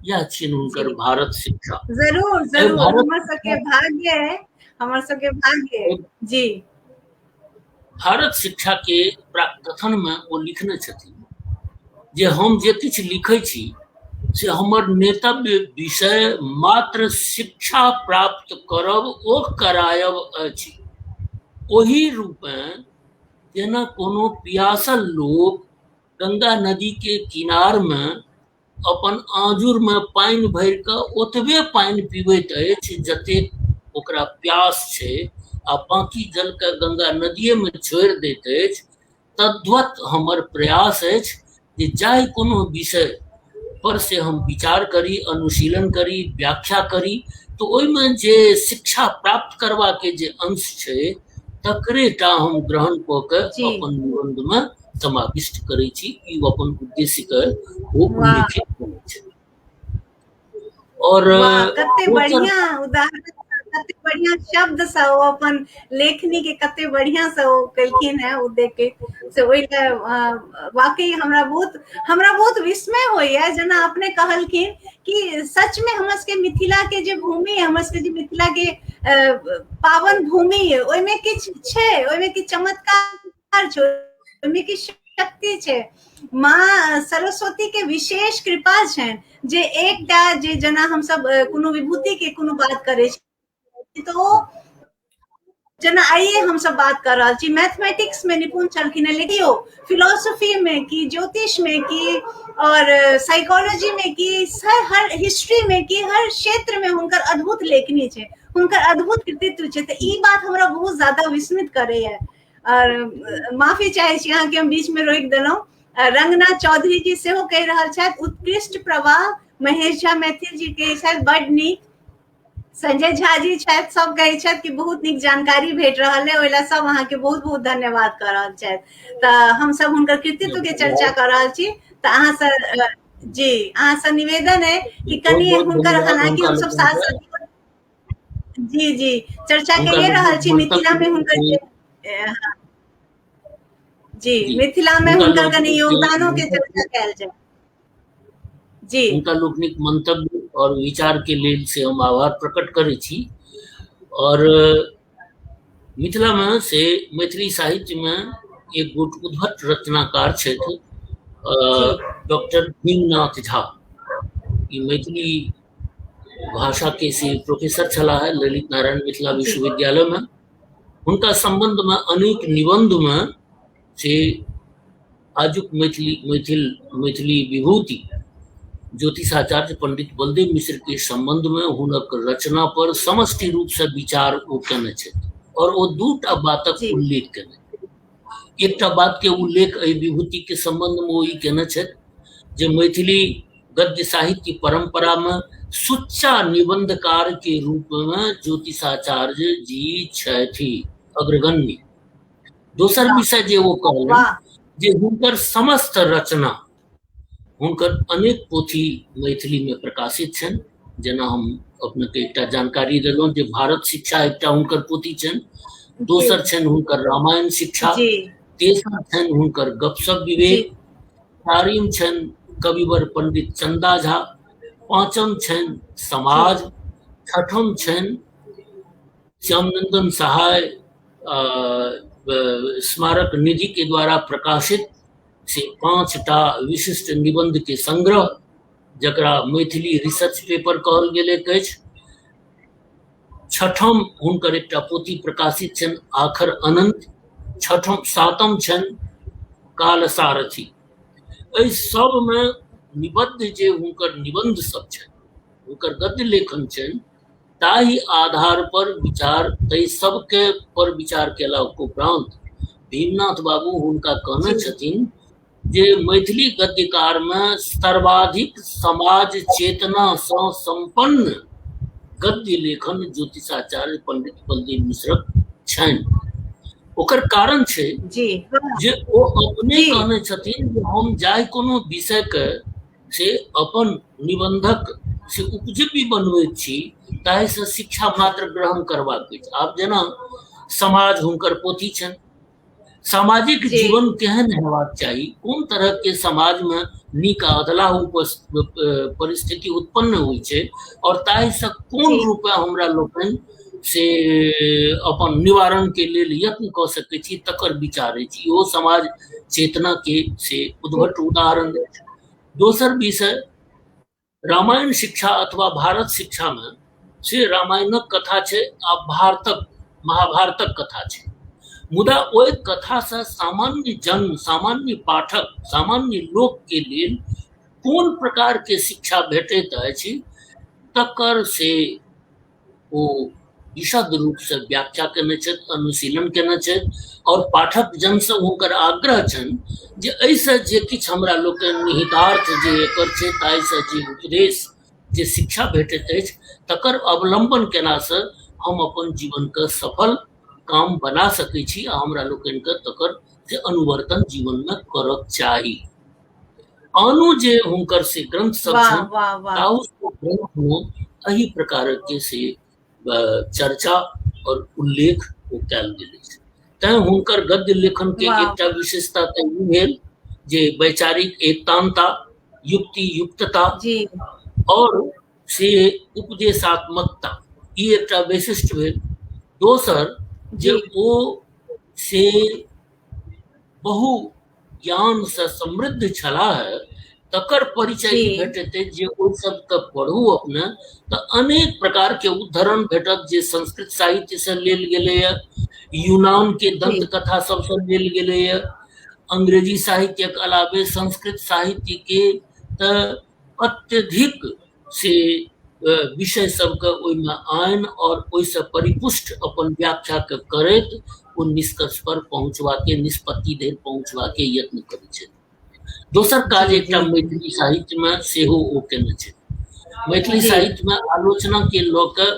यह छियनि हुनकर भारत शिक्षा। जरूर जरूर, हमर सबके भाग्य है, हमर सबके भाग्य है जी। भारत शिक्षा के प्राकथन में ओ लिखने छथिन जे हम जे किछु लिखै छी से हमर नेतव्य विषय मात्र शिक्षा प्राप्त करब ओ करायब अछि। ओहि रूपेँ जेना कोनो पियासल लोक गंगा नदी के किनार मे अपन आँजुर मे पानि भरि कऽ ओतबे पानि पीबैत अछि जतेक ओकरा प्यास छै, आ बाकी जलके गंगा नदिये मे छोड़ि दैत अछि, तद्वत हमर प्रयास अछि जे जाहि कोनो विषय पर से हम विचार करी, अनुशीलन करी, व्याख्या करी, तऽ ओहिमे जे शिक्षा प्राप्त करबाके जे अंश छै तकरे टा हम ग्रहण कऽ के अपन निबंधमे समाविष्ट करै छी। ई अपन उद्देश्य के ओ उल्लेखित करै छै। और कते बढ़िया उदाहरण, कते बढ़िया शब्द से ओ अपन लेखनी के कते बढ़िया से ओ केलखिन है, ओ देख के से ओहि लए वाकई हमरा बहुत विस्मय होइया। जेना अपने कहलखिन कि सच में हमर सबके मिथिला के जे भूमि है, हमर सबके जे मिथिला के पावन भूमि है, ओहिमे किछु छै, ओहिमे किछु चमत्कार छै, ओहिमे किछु शक्ति छै। माँ सरस्वती के विशेष कृपा छनि जे एकटा जे जेना हमसब कोनो विभूति के कोनो बात करै छी तऽ ओ जेना आइए हमसब बात कर रहल छी, मैथमेटिक्स में निपुण छलखिन हेँ, लेकिन ओ फिलोसफी में की, ज्योतिष में की, और साइकोलॉजी में की, हर हिस्ट्री में की, हर क्षेत्र में हुनकर अद्भुत लेखनी छै, हुनकर अद्भुत कृतित्व छै। तऽ ई बात हमरा बहुत ज्यादा विस्मित करैया। और माफी चाहै छी अहाँके, हम बीच में रोकि देलहुँ। रंगनाथ चौधरी जी सेहो कहि रहल छथि उत्कृष्ट प्रवाह, महेश झा मैथिल जी कहै छथि बड नीक, संजय झा जी छथि, सब कहै छथि कि बहुत नीक जानकारी भेट रहल है, ओहि लए सब अहाँके बहुत बहुत धन्यवाद कऽ रहल छथि। तऽ हमसब हुनकर कृतित्व के चर्चा कऽ रहल छी। तऽ अहाँसँ जी अहाँसँ निवेदन है कि कनि हुनकर, हालांकि हमसब साथ जी जी चर्चा कइए रहल छी मिथिला में हुनकर जी मिथिला में हुनकर कनि योगदानों के चर्चा कयल जाय जी। हुनका लोकनिक मंतव्य और विचार के लेल से हम आभार प्रकट करै छी। और मिथिला में से मैथिली साहित्य में एक गोट उद्भट रचनाकार छथि डॉक्टर भीमनाथ झा। ई मैथिली भाषा के से प्रोफेसर छलाह है ललित नारायण मिथिला विश्वविद्यालय में। हुनका संबंध में अनेक निबंध में से आजुक मैथिली मैथिल मैथिली विभूति ज्योतिषाचार्य पंडित बलदेव मिश्र के संबंध में हुनक रचना पर समष्टि रूप से विचार ओ केने छथि और ओ दूटा बातक उल्लेख केने। एकटा बात के उल्लेख एहि विभूति के संबंध में ओ ई केने छथि जे मैथिली गद्य साहित्य परंपरा में सुच्चा निबंधकार के रूप में ज्योतिषाचार्य जी छथि अग्रगण्य। दोसर विषय जे ओ कहलनि जे हुनकर समस्त रचना, हुनकर अनेक पोथी मैथिली में प्रकाशित छनि, जेना हम अपने के एकटा जानकारी देलहुँ जे भारत शिक्षा एकटा हुनकर पोथी छनि, दोसर छनि हुनकर रामायण शिक्षा, तेसर छनि हुनकर गपशप विवेक, चारिम छनि कविवर पंडित चंदा झा, पाँचम छनि समाज, छठम छनि श्यामनंदन सहाय स्मारक निधि के द्वारा प्रकाशित से 5टा विशिष्ट निबंध के संग्रह, जकरा मैथिली रिसर्च पेपर कहल गेलैक अछि। छठम हुनकर एकटा पोथी प्रकाशित छनि आखर अनंत, छठम सातम छनि काल सारथी। एहि सबमे निबद्ध जे हुनकर निबंध सब छनि, हुनकर गद्य लेखन छनि, ताहि आधार पर विचार, ताहि सबके पर विचार केला उपरांत भीमनाथ बाबू हुनका कहने छथिन जे मैथिली गद्यकार में सर्वाधिक समाज चेतना सँ संपन्न गद्य लेखन ज्योतिषाचार्य पंडित बलदेव मिश्रक छनि। ओकर कारण छै जे ओ अपने कहने छथिन जे हम जाहि कोनो विषय के से अपन निबंधक से उपजीव्य बनबैत छी ताहिसँ शिक्षा मात्र ग्रहण करबाक अछि। आब जेना समाज हुनकर पोथी छनि, सामाजिक जीवन केहन हेबाक चाही, कोन तरह के समाज में नीक आ अधलाह परिस्थिति उत्पन्न होइ छै और ताहिसँ कोन रूपे हमरा लोकनि से अपन निवारण के लेल यत्न कऽ सकै छी तकर विचार अछि। इहो समाज चेतना के से उद्भट उदाहरण अछि। दोसर विषय रामायण शिक्षा अथवा भारत शिक्षा में से रामायणक कथा छै आ भारतक महाभारतक कथा छै, मुदा ओहि कथासँ सामान्य जन, सामान्य पाठक, सामान्य लोक के लेल कोन प्रकार के शिक्षा भेटैत अछि तकर से ओ विशद रूपसँ व्याख्या केने छथि, अनुशीलन केने छथि और पाठक जनसँ हुनकर आग्रह छनि जे एहिसँ जे किछु हमरा लोकनि निहितार्थ जे एकर छै ताहिसँ जे उपदेश जे शिक्षा भेटैत अछि तकर अवलंबन केलासँ हम अपन जीवनके सफल काम बना सकै छी आ हमरा लोकनिके तकर से अनुवर्तन जीवनमे करक चाही। आनो जे हुनकर से ग्रंथ सब छनि ताहू ग्रंथमे एहि प्रकारक के से चर्चा और उल्लेख ओ कयल गेल अछि। तैं हुनकर गद्य लेखन के एकटा विशेषता तऽ ई भेल जे वैचारिक एकतानता, युक्ति युक्तता और से उपदेशात्मकता, ई एकटा वैशिष्ट्य भेल। दोसर जे ओ से बहु ज्ञानसँ समृद्ध छलाह तकर परिचय ई भेटैत अछि जे ओहि सबके पढ़ू अपने तऽ अनेक प्रकारके उद्धरण भेटत जे संस्कृत साहित्यसँ लेल गेलैए, यूनानके दंत कथा सबसँ लेल गेलैए, अंग्रेजी साहित्यक अलावे संस्कृत साहित्यके तऽ अत्यधिक से विषय सबके ओहिमे आनि और ओहिसँ परिपुष्ट अपन व्याख्याके करैत ओ निष्कर्ष पर पहुँचबाके, निष्पत्ति धरि पहुँचबाके यत्न करै छथि। दोसर काज एकटा मैथिली साहित्यमे सेहो ओ केने छथि। मैथिली साहित्यमे आलोचनाके लऽ कऽ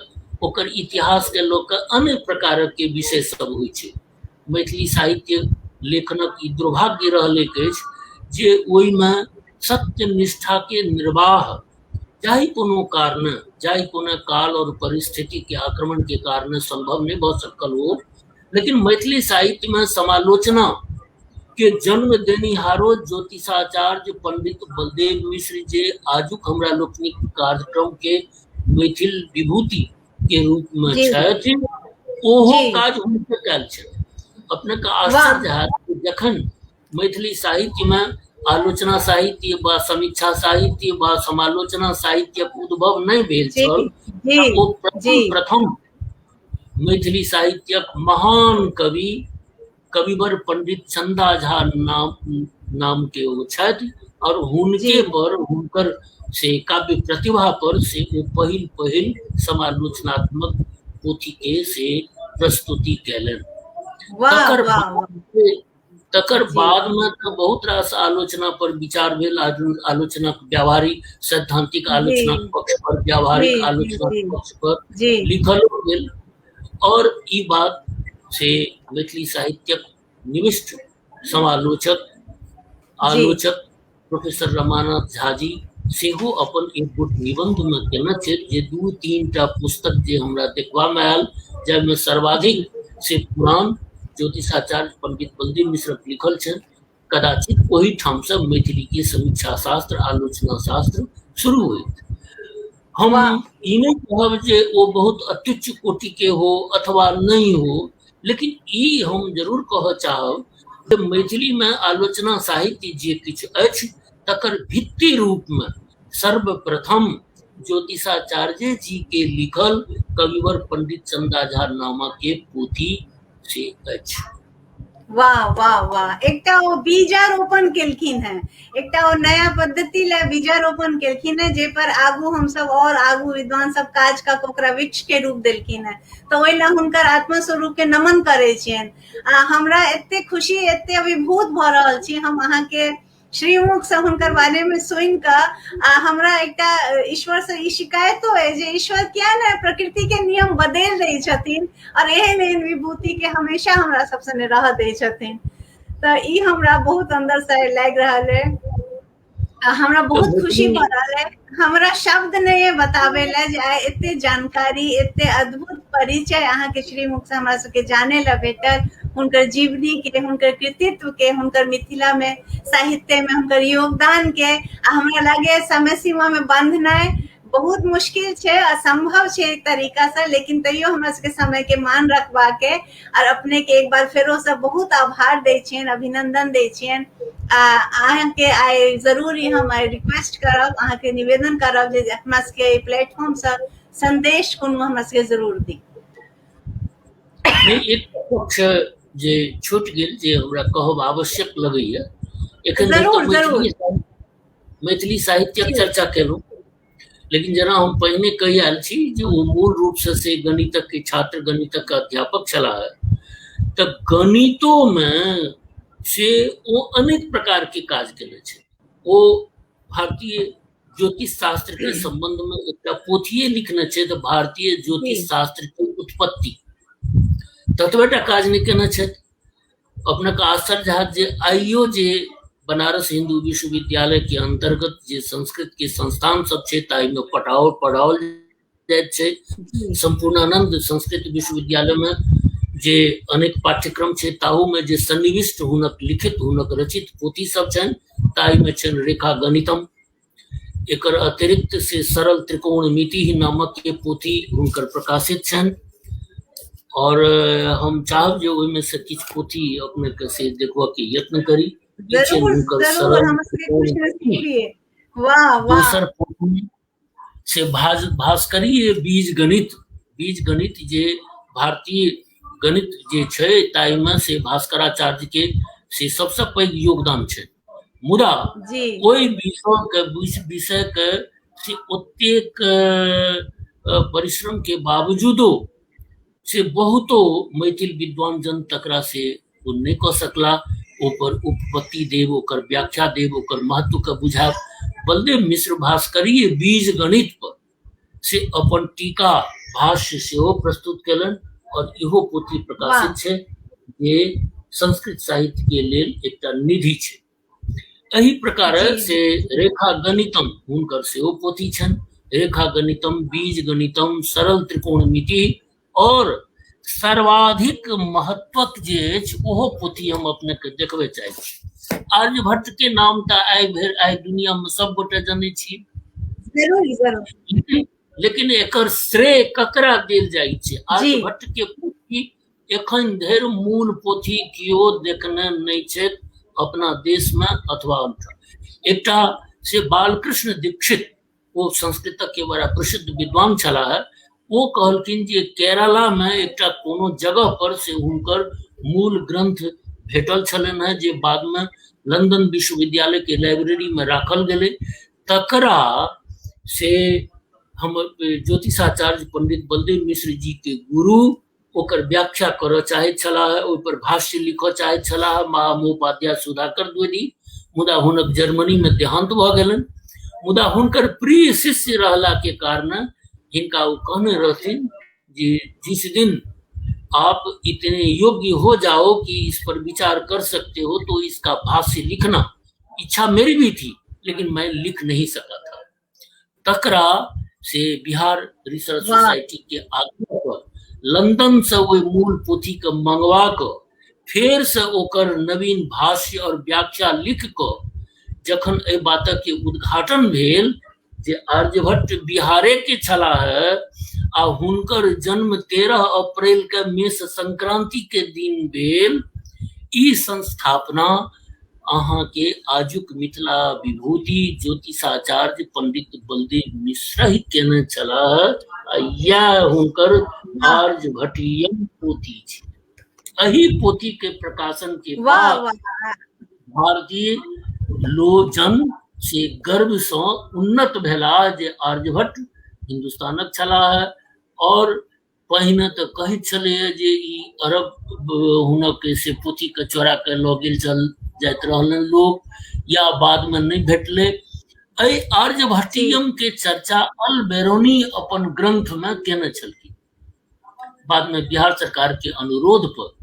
ओकर इतिहासके लऽ कऽ अनेक प्रकारके विषय सब होइ छै। मैथिली साहित्य लेखनक ई दुर्भाग्य रहलैक अछि जे ओहिमे सत्यनिष्ठाके निर्वाह जाहि कोनो कारणे, जाहि कोनो काल और परिस्थितिके आक्रमणके कारणे सम्भव नहि भऽ सकल हो, लेकिन मैथिली साहित्यमे समालोचना के जन्म देनिहारो ज्योतिषाचार्य पंडित बलदेव मिश्र जे आजुक हमरा लोकनिक कार्यक्रम के मैथिल विभूति के रूप में छथि, ओहो काज हुनके कयल छनि। अपनेके आश्चर्य हैत जखन मैथिली साहित्यमे आलोचना साहित्य वा समीक्षा साहित्य वा समालोचना साहित्यक उद्भव नहि भेल छल, ओ प्रथम प्रथम मैथिली साहित्यक महान कवि कविवर पंडित चंदा झा नाम नाम के ओ छथि और हुनके पर हुनकर से काव्य प्रतिभा पर से ओ पहिल पहिल समालोचनात्मक पोथी के से प्रस्तुति कयलनि। तकर तकर बादमे तऽ बहुत रास आलोचना पर विचार भेल, आलोचनाक व्यावहारिक सैद्धांतिक आलोचनाक पक्ष पर, व्यावहारिक आलोचनाक पक्ष पर लिखलो गेल और ई बात से मैथिली साहित्यक निविष्ट समालोचक आलोचक प्रोफेसर रमानाथ झा जी सेहो अपन एक गोट निबंधमे केने छथि जे 2-3 टा पुस्तक जे हमरा देखबामे आयल जाहिमे सर्वाधिक से पुरान ज्योतिषाचार्य पंडित बलदेव मिश्रक लिखल छनि। कदाचित ओहिठामसँ मैथिलीके समीक्षा शास्त्र, आलोचना शास्त्र शुरू होइत। हम ई नहि कहब जे ओ बहुत अत्युच्च कोटिके हो अथवा नहि हो, लेकिन ई हम जरूर कहऽ चाहब जे मैथिलीमे आलोचना साहित्य जे किछु अछि तकर भित्ति रूपमे सर्वप्रथम ज्योतिषाचार्य जी के लिखल कविवर पंडित चंदा झा नामक के पोथी से अछि। वाह वाह वाह। एकटा ओ बीजारोपण केलखिन हेँ, एकटा ओ नया पद्धति लए बीजारोपण केलखिन हेँ, जाहि पर आगू हमसब और आगू विद्वान सब काज कऽ के ओकरा वृक्ष के रूप देलखिन हेँ। तऽ ओहि लए हुनकर आत्मस्वरूप के नमन करै छियनि। आ हमरा एते खुशी, एते अभिभूत भऽ रहल छी हम अहाँके श्रीमुख से हुनकर बारे में सुनि कऽ। आ हमरा एकटा ईश्वर से ई शिकायतो अइ जे ईश्वर किया ने प्रकृति के नियम बदलि दै छथिन और एहन एहन विभूति के हमेशा हमरा सब सने रहऽ दै छथिन। तऽ ई हमरा बहुत अंदर से लागि रहल अइ आ हमरा बहुत खुशी भऽ रहल अइ। हमरा शब्द नहि अइ बताबै लए जे आइ एते जानकारी, एते अद्भुत परिचय अहाँके श्रीमुख से हमरा सबके जाने लए भेटल, हुनकर जीवनी के, हुनकर कृतित्व के, हुनकर मिथिला में साहित्य में हुनकर योगदान के। आ हमरा लागैए समय सीमा में बंधनाइ बहुत मुश्किल छै, असंभव छै एक तरीका से, लेकिन तैयो हमरा सबके समय के मान रखबाक के और अपने के एक बार फेरो से बहुत आभार दै छियनि, अभिनंदन दै छियनि। आ अहाँके आइ जरूर हम आइ रिक्वेस्ट करब, अहाँके निवेदन करब जे अपना सबके एहि प्लेटफॉर्म से संदेश कोनो हमरा सबके जरूर दी। नहि, एक पक्ष जे छूटि गेल जे हमरा कहब आवश्यक लगैया। एखन धरि जरूर तऽ जरूर। मैथिली साहित्यक चर्चा केलहुँ, लेकिन जेना हम पहिने कहि आयल छी जे ओ मूल रूपसँ से गणितक के छात्र, गणितक अध्यापक छलाह, तऽ गणितोमे से ओ अनेक प्रकारके काज केने छै। ओ भारतीय ज्योतिष शास्त्र के संबंध में एकटा पोथिये लिखने छै, तऽ भारतीय ज्योतिष शास्त्र के उत्पत्ति। ततबेटा काज नहि केने छथि। अपनेके आश्चर्य हैत जे आइयो जे बनारस हिन्दू विश्वविद्यालय के अंतर्गत जे संस्कृत के संस्थान सब छै ताहिमे पढ़ाओल जाइत छै। सम्पूर्णानंद संस्कृत विश्वविद्यालय में जे अनेक पाठ्यक्रम छै ताहू में जे सन्निविष्ट हुनक लिखित, हुनक रचित पोथी सब छनि ताहिमे छनि रेखा गणितम। एकर अतिरिक्त से सरल त्रिकोणमिति नामक के पोथी हुनकर प्रकाशित छनि। और हम चाहब जे ओहिमे से किछु पोथी अपने के से देखबऽ के यत्न करी। ई छनि जरूर हुनकर जरूर, सरल हमरा सबके खुश त्रिकोणमिति। नसीबी। वाह वाह। दोसर पोथी से भास्करीय बीजगणित, बीजगणित जे भारतीय गणित जे छै ताहिमे से भास्कराचार्य के से सबसँ पैघ योगदान छै। मुदा ओहि विषयके विषयके से ओतेक परिश्रम के बावजूदो से बहुतो मैथिल विद्वान जन तकरा से ओ नहि कऽ सकला। ओकर उपपत्ति देब, ओकर व्याख्या देब, ओकर महत्वके बुझायब। बलदेव मिश्र भास्करीय बीज गणित पर से अपन टीका भाष्य सेहो प्रस्तुत कयलनि और इहो पोथी प्रकाशित छै जे संस्कृत साहित्य के लेल एकटा निधि छै। एहि प्रकार से रेखा गणितम हुनकर सेहो पोथी छनि। रेखा गणितम, बीज गणितम, सरल त्रिकोणमिति और सर्वाधिक महत्वक जे अछि ओहो पोथी हम अपने के देखबे चाहै छी। आर्यभट्ट के नाम तऽ आइ भरि आइ दुनिया में सब गोटे जनै छी। जरूर जरूर। लेकिन एकर श्रेय ककरा देल जाइ छै? आर्यभट्ट के पोथी एखन धरि मूल पोथी केओ देखने नहि छथि अपना देश में अथवा अन्यथा। एकटा से बालकृष्ण दीक्षित, ओ संस्कृतक के बड़ा प्रसिद्ध विद्वान छलाह, ओ कहलखिन जे केरला में एकटा कोनो जगह पर से हुनकर मूल ग्रंथ भेटल छलनि हेँ, जे बाद में लंदन विश्वविद्यालय के लाइब्रेरी में राखल गेलै। तकरा से हमर ज्योतिषाचार्य पंडित बलदेव मिश्र जी के गुरु ओकर व्याख्या करऽ चाहैत छलाह, ओहिपर भाष्य लिखऽ चाहैत छलाह महामहोपाध्याय सुधाकर द्विवेदी, मुदा हुनक जर्मनी में देहांत भऽ गेलनि। मुदा हुनकर प्रिय शिष्य रहला के कारण हिनका ओ कहने रहथिन जे जिस दिन आप इतने योग्य हो जाओ कि इस पर विचार कर सकते हो तो इसका भाष्य लिखना, इच्छा मेरी भी थी लेकिन मैं लिख नहीं सका था। तकरा से बिहार रिसर्च सोसाइटी के आग्रह पर लंदन से ओहि मूल पोथी के मंगवा कऽ फेरसँ ओकर नवीन भाष्य आओर व्याख्या लिख कऽ जखन एहि बातक उद्घाटन भेल जे आर्यभट्ट बिहारे के छलाह आ हुनकर जन्म 13 अप्रैल के मेष संक्रांति के दिन भेल, ई संस्थापना अहाँके आजुक मिथिला विभूति ज्योतिषाचार्य पंडित बलदेव मिश्र ही केने छलाह आ इएह हुनकर आर्यभट्टियम पोथी छै। एहि पोथी के प्रकाशन के बाद भारतीय लोजन से गर्व सँ उन्नत भेलाह जे आर्यभट्ट हिन्दुस्तानक छलाह। और पहिने तऽ कहैत छलैए जे ई अरब हुनक से पोथीके चोरा कऽ लऽ गेल चल जाइत रहलनि लोक या बादमे नहि भेटलै। एहि आर्यभट्टियम के चर्चा अल बेरोनी अपन ग्रंथमे केने छलखिन। बादमे बिहार सरकार के अनुरोध पर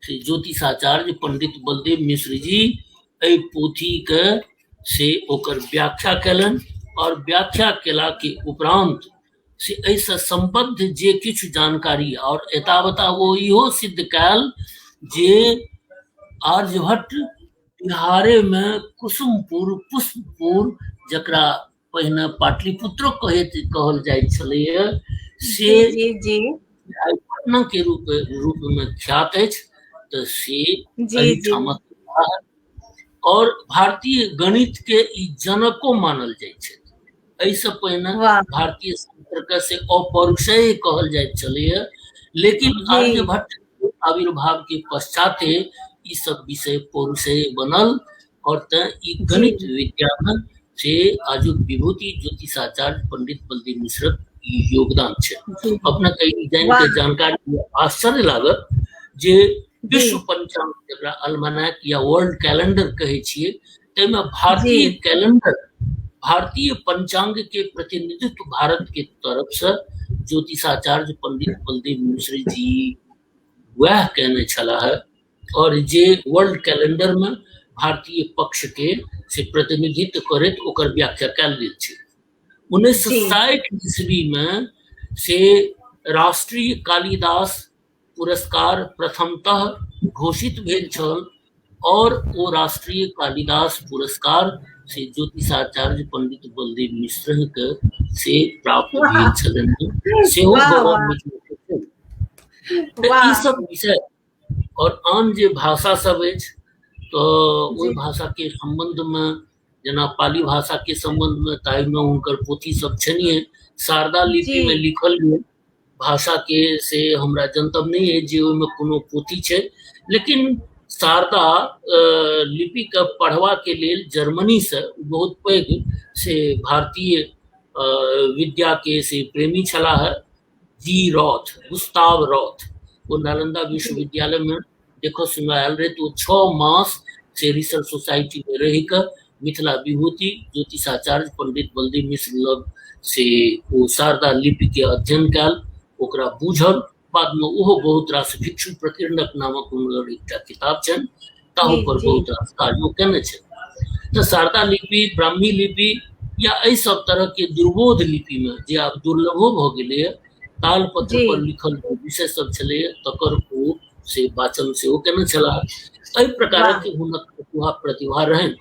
श्री ज्योतिषाचार्य पंडित बलदेव मिश्र जी एहि पोथीके से ओकर व्याख्या कयलनि और व्याख्या केला के उपरांत से एहिसँ सम्बद्ध जे किछु जानकारी और एतावता ओ इहो सिद्ध कयल जे आर्यभट्ट बिहारेमे कुसुमपुर पुष्पपुर जकरा पहिने पाटलिपुत्रो कहैत कहल जाइत छलैए से जी जी पटना के रूप रूपमे ख्यात अछि, तऽ से एहिठामक और भारतीय गणित के ई जनको मानल जाइ छै। एहिसँ पहिने भारतीय शास्त्र के से अपौरुषेय कहल जाइत छलैए, लेकिन आर्यभट्ट आविर्भाव के पश्चाते ई सब विषय पौरुषेय बनल और तें ई गणित विद्या में से आजुक विभूति ज्योतिषाचार्य पंडित बलदेव मिश्रक ई योगदान छै। अपने के ई जानि के जानकारी आश्चर्य लागत जे विश्व पंचांग जकरा अल्मनाक या वर्ल्ड कैलेंडर कहै छियै ताहिमे भारतीय कैलेंडर भारतीय पंचांग के प्रतिनिधित्व भारत के तरफ से ज्योतिषाचार्य पंडित बलदेव मिश्र जी वएह केने छलाह और जे वर्ल्ड कैलेंडर में भारतीय पक्ष के से प्रतिनिधित्व करैत ओकर व्याख्या कयल गेल छै। 1960 ईस्वी में से राष्ट्रीय कालिदास पुरस्कार प्रथमतः घोषित भेल छल और ओ राष्ट्रीय कालिदास पुरस्कार से ज्योतिषाचार्य पंडित बलदेव मिश्र के से प्राप्त भेल छलनि, सेहो गौरव। तऽ ई सब विषय और आन जे भाषा सब अछि तऽ ओहि भाषा के सम्बन्ध मे जेना पाली भाषा के सम्बन्ध मे ताहिमे हुनकर पोथी सब छनिहे। शारदा लिपि मे लिखल गेल भाषा के से हमरा जनतब नहि अछि जे ओहिमे कोनो पोथी छै, लेकिन शारदा लिपि के पढ़बा के लेल जर्मनी से बहुत पैघ से भारतीय विद्या के से प्रेमी छलाह जी रॉथ, गुस्ताव रॉथ, ओ नालंदा विश्वविद्यालय में देखो सुनय आयल रहे, तो ओ 6 मास से रिसर्च सोसाइटी में रहि कऽ मिथिला विभूति ज्योतिषाचार्य पंडित बलदेव मिश्र लग से ओ शारदा लिपि के अध्ययन कयल, ओकरा बूझल। बाद में ओहो बहुत रास भिक्षु प्रकीर्णक नामक हुनकर एकटा किताब छनि, ताहू पर बहुत रास कार्यो केने छनि। तऽ शारदा लिपि, ब्राह्मी लिपि या एहि सब तरह के दुर्बोध लिपि में जे आब दुर्लभो भऽ गेलैए, तालपत्र पर लिखल जे विषय सब छलैए तकर ओ से वाचन सेहो केने छलाह। एहि प्रकारक हुनक प्रतिभा प्रतिभा रहनि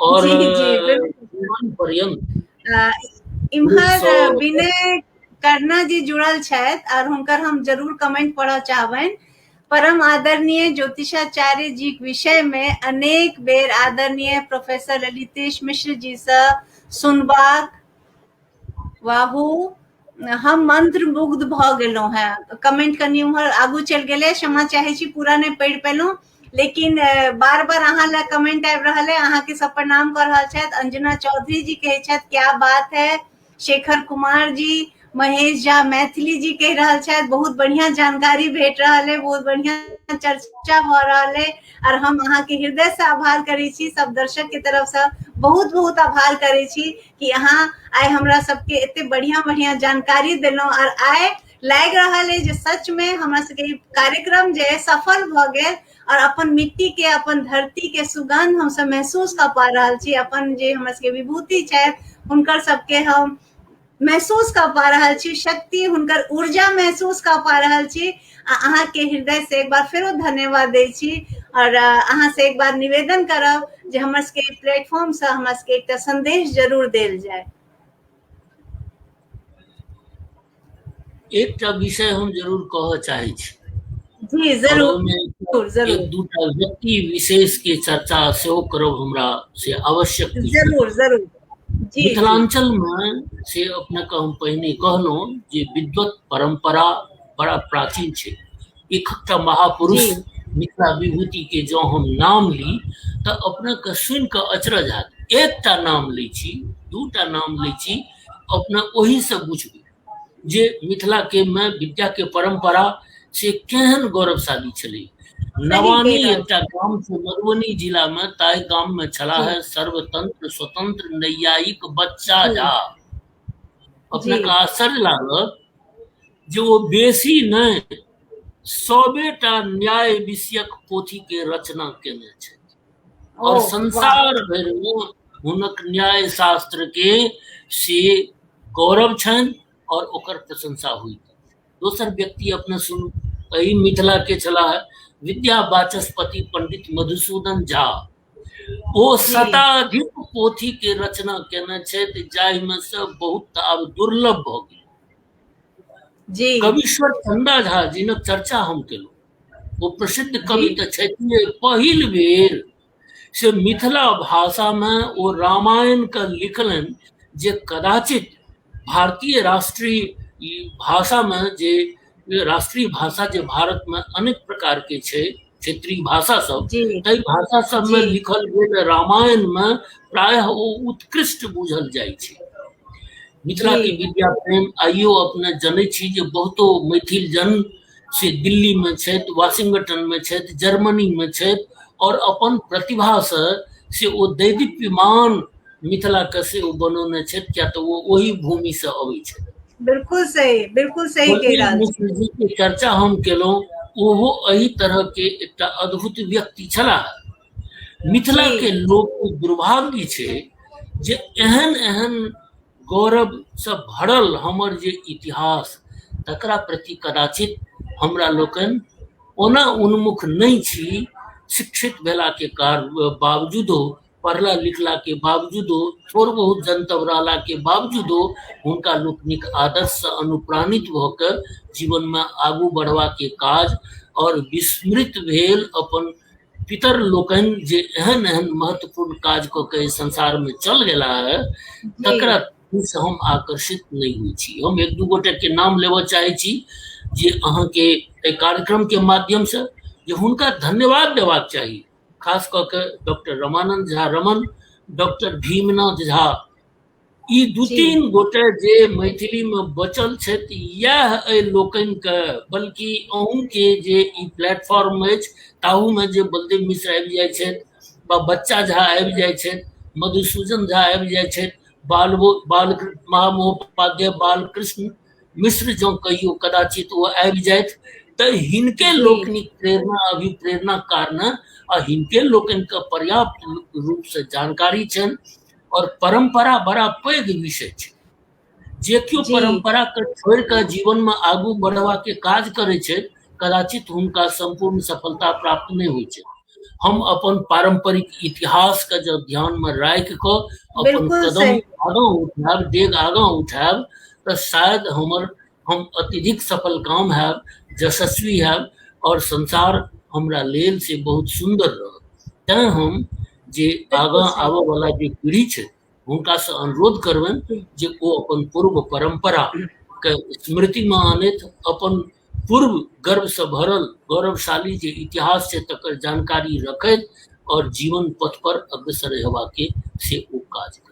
और जीवन पर्यंत। इम्हर विनय कर्णा जी जुड़ल छथि और हुनकर हम जरूर कमेंट पढ़ऽ चाहबनि। परम आदरणीय ज्योतिषाचार्य जी के विषय में अनेक बेर आदरणीय प्रोफेसर ललितेश मिश्र जी से सुनबाक वाहू हम मंत्र मुग्ध भऽ गेलहुँ हेँ। कमेंट कनि उम्हर आगू चलि गेलै, क्षमा चाहै छी पूरा नहि पढ़ि पेलहुँ, लेकिन बार बार अहाँ लए कमेंट आबि रहल है, अहाँके सब प्रणाम कऽ रहल छथि। अंजना चौधरी जी कहै छथि क्या बात है, शेखर कुमार जी, महेश झा मैथिली जी कहि रहल छथि बहुत बढ़िया जानकारी भेट रहल है, बहुत बढ़िया चर्चा भऽ रहल है और हम अहाँके हृदय से आभार करै छी, सब दर्शक के तरफ से बहुत बहुत आभार करै छी कि अहाँ आइ हमरा सबके एते बढ़िया बढ़िया जानकारी देलहुँ और आइ लागि रहल है जे सच में हमरा सबके ई कार्यक्रम जे है सफल भऽ गेल और अपन मिट्टी के अपन धरती के सुगंध हमसब महसूस कऽ पा रहल छी। अपन जे हमरा सबके विभूति छथि हुनकर सबके हम महसूस कऽ पा रहल छी, शक्ति, हुनकर ऊर्जा महसूस कऽ पा रहल छी। आ अहाँके हृदय से एक बार फेरो धन्यवाद दै छी और अहाँ से एक बार निवेदन करब जे हमर सबके प्लेटफॉर्म से हमरा सबके एकटा संदेश जरूर देल जाय। एकटा विषय हम जरूर कहऽ चाहै छी। जी, जरूर जरूर। एक दूटा व्यक्ति विशेष के चर्चा सेहो करब हमरा से आवश्यक। जरूर जरूर। जी। मिथिलांचल में से अपने के हम पहिने कहलहुँ जे विद्वत परंपरा बड़ा प्राचीन छै। एकटा महापुरुष मिथिला विभूति के जँ हम नाम ली तऽ अपने के सुनि कऽ अचरज हैत। एकटा नाम लै छी, दूटा नाम लै छी, अपने ओहिसँ बुझबै जे मिथिला के मे विद्या के परंपरा से केहन गौरवशाली छलै। नवानी एकटा गाम छै मधुबनी जिला मे, ताहि गाम मे छलाह है सर्वतंत्र स्वतंत्र नैयायिक बच्चा झा। अपने के आश्चर्य लागत जे ओ बेसी नहि 100 टा न्याय विषयक पोथी के रचना केने छथि और संसार भरि मे हुनक न्याय शास्त्र के से गौरव छनि और ओकर प्रशंसा होइत। दोसर व्यक्ति अपने सुनू, एहि मिथिला के छलाह विद्या वाचस्पति पंडित मधुसूदन झा। ओ शताधिक पोथी के रचना केने छथि, जाहिमे से बहुत आब दुर्लभ भऽ गेल। जी। कवीश्वर चंदा झा जिनक चर्चा हम केलहुँ, ओ प्रसिद्ध कवि तऽ छथिए, पहिल बेर से मिथिला भाषामे ओ रामायणके लिखलनि, जे कदाचित भारतीय राष्ट्रीय भाषामे, जे राष्ट्रीय भाषा जे भारतमे अनेक प्रकारके छै क्षेत्रीय भाषा सब, ताहि भाषा सबमे लिखल गेल रामायणमे प्रायः ओ उत्कृष्ट बुझल जाइ छै। मिथिला के विद्या प्रेम आइयो अपने जनै छी जे बहुतो मैथिल जन से दिल्ली में छथि, वाशिंगटन में छथि, जर्मनी में छथि और अपन प्रतिभा से से ओ दैदीप्यमान मिथिला के से ओ बनौने छथि, किया तऽ ओ ओहि भूमि से अबै छथि। बिल्कुल सही, बिल्कुल सही कहि रहल छी। मिश्र जी के चर्चा हम केलहुँ, ओहो एहि तरह के एकटा अद्भुत व्यक्ति छलाह। मिथिला के लोक दुर्भाग्य छै जे एहन एहन गौरव से भरल हमर जे इतिहास, तकरा प्रति कदाचित हमरा लोकनि ओना उन्मुख नहि छी। शिक्षित भेला के बावजूदो, पढ़ला लिखला के बावजूदो, थोड़ बहुत जनतब रहला के बावजूदो हुनका लोकनिक आदर्श से अनुप्राणित भऽ के जीवन में आगू बढ़वा के काज और विस्मृत भेल अपन पितर लोकनि जे एहन एहन महत्वपूर्ण काज कऽ के संसार में चल गेला है, तकरा से हम आकर्षित नहि होइ छी। हम एक दू गोटे के नाम लेबऽ चाहै छी जे अहाँके एहि कार्यक्रम के माध्यम से जे हुनका धन्यवाद देबाक चाही, खास कऽ के डॉक्टर रमानंद झा रमन, डॉक्टर भीमनाथ झा, ई दू तीन गोटे जे मैथिली में बचल छथि, इएह एहि लोकनिके, बल्कि अहूँके जे ई प्लेटफॉर्म अछि ताहूमे जे बलदेव मिश्र आबि जाइ छथि वा बच्चा झा आबि जाइ छथि, मधुसूदन झा आबि जाइ छथि, बाल बाल महामहोपाध्याय बालकृष्ण मिश्र जँ कहियो कदाचित ओ आबि जाथि तऽ हिनके लोकनिक प्रेरणा अभिप्रेरणा कारण आ हिनके लोकनिके पर्याप्त रूपसँ जानकारी छनि। और परंपरा बड़ा पैघ विषय छै, जे केओ परंपरा के छोड़ि कऽ जीवन में आगू बढ़वा के काज करै छै, कदाचित हुनका सम्पूर्ण सफलता प्राप्त नहि होइ छै। हम अपन पारंपरिक इतिहास के जब ध्यान में राखि कऽ अपन कदम आगाँ उठायब, डेग आगाँ उठायब, तऽ शायद हमर हम अत्यधिक सफल काम हैब, यशस्वी हैब और संसार हमरा लेल से बहुत सुन्दर रहत। तैं हम जे आगाँ आबऽ वाला जे पीढ़ी छै हुनकासँ अनुरोध करबनि जे ओ अपन पूर्व परम्परा के स्मृतिमे आनथि, अपन पूर्व गर्वसँ भरल गौरवशाली जे इतिहास छै तकर जानकारी रखैत और जीवन पथ पर अग्रसर हेबाके से ओ काज करथि।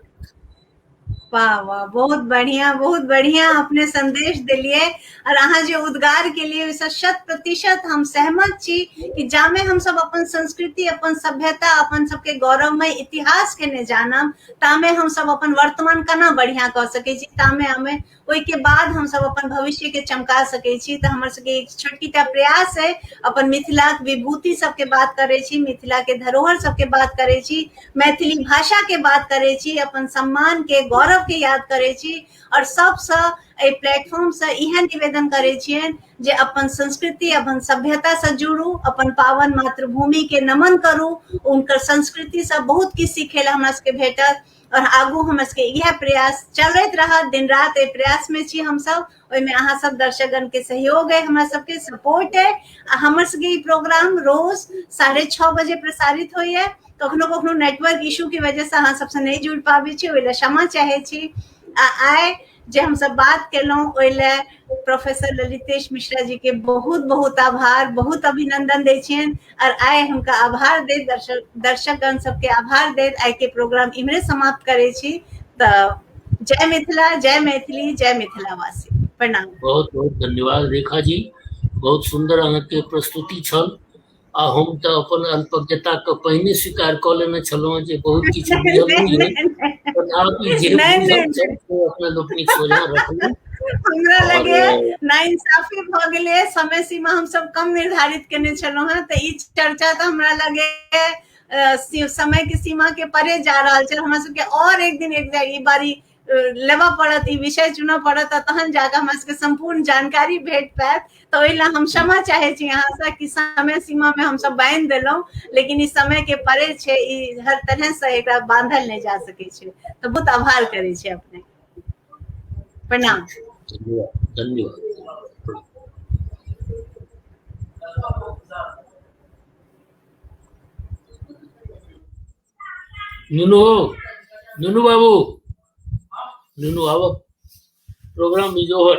वाह वाह, बहुत बढ़िया, बहुत बढ़िया अपने संदेश देलिए और अहाँ जे उद्गार के लिए ओहिसँ 100% हम सहमत छी कि जामे हम सब अपन संस्कृति, अपन सभ्यता, अपन सबके गौरवमय इतिहास के नहि जानब, तामे हम सब अपन वर्तमान केना बढ़िया कऽ सकै छी, तामे हमे ओहिके बाद हम सब अपन भविष्य के चमका सकै छी। तऽ हमर सबके एक छोटकी टा प्रयास है, अपन मिथिलाक विभूति सबके बात करै छी, मिथिला के धरोहर सबके बात करै छी, मैथिली भाषा के बात करै छी, अपन सम्मान के गौरव सबके याद करै छी और सबसँ एहि प्लेटफॉर्मसँ इएह निवेदन करै छियनि जे अपन संस्कृति, अपन सभ्यतासँ जुड़ू, अपन पावन मातृभूमिके नमन करू। हुनकर संस्कृतिसँ बहुत किछु सीखै लए हमरा सबके भेटत और आगू हमरा सबके इएह प्रयास चलैत रहत। दिन रात एहि प्रयासमे छी हमसब, ओहिमे अहाँ सब दर्शकगण के सहयोग है, हमरा सबके सपोर्ट है। आ हमर सबके ई प्रोग्राम रोज 6:30 बजे प्रसारित होइए। कखनो कखनो नेटवर्क इशू के वजह से अहाँ सबसँ नहि जुड़ि पाबै छी, ओहि लए क्षमा चाहै छी। आ आइ जे हमसब बात केलहुँ ओहि लए प्रोफेसर ललितेश मिश्रा जी के बहुत बहुत आभार, बहुत अभिनंदन दै छियनि। और आइ हुनका आभार दैत दर्शकगण सबके आभार दैत आइ के प्रोग्राम इम्हरे समाप्त करै छी। तऽ जय मिथिला, जय मैथिली, जय मिथिलावासी। प्रणाम। बहुत बहुत धन्यवाद रेखा जी, बहुत सुंदर अहाँके प्रस्तुति छल। आ हम तऽ अपन अल्पज्ञता के पहिने स्वीकार कऽ लेने छलहुँ जे बहुत किछु बुझल नहि अइ, तथापि जे बुझल छल से अपना लोकनिक सोझाँ रखलहुँ। हमरा लगे नाइंसाफी भऽ गेलै, समय सीमा हमसब कम निर्धारित केने छलहुँ हेँ, तऽ ई चर्चा तऽ हमरा लगे समय के सीमा के परे जा रहल छै। हमरा सबके और एक दिन एक ई बारी लेबऽ पड़त, ई विषय चुनऽ पड़त, आ तहन जाकऽ हमरा सबके सम्पूर्ण जानकारी भेट पायत। तऽ ओहि लए हम क्षमा चाहै छी अहाँसँ कि समय सीमा मे हमसब बान्हि देलहुँ, लेकिन ई समय के परे छै, ई हर तरह से एकरा बांधल नहि जा सकै छै। तऽ बहुत आभार करै छी अपने। प्रणाम। धन्यवाद, धन्यवाद। नुनू, नुनू बाबू, नुनू आबो, प्रोग्राम is over.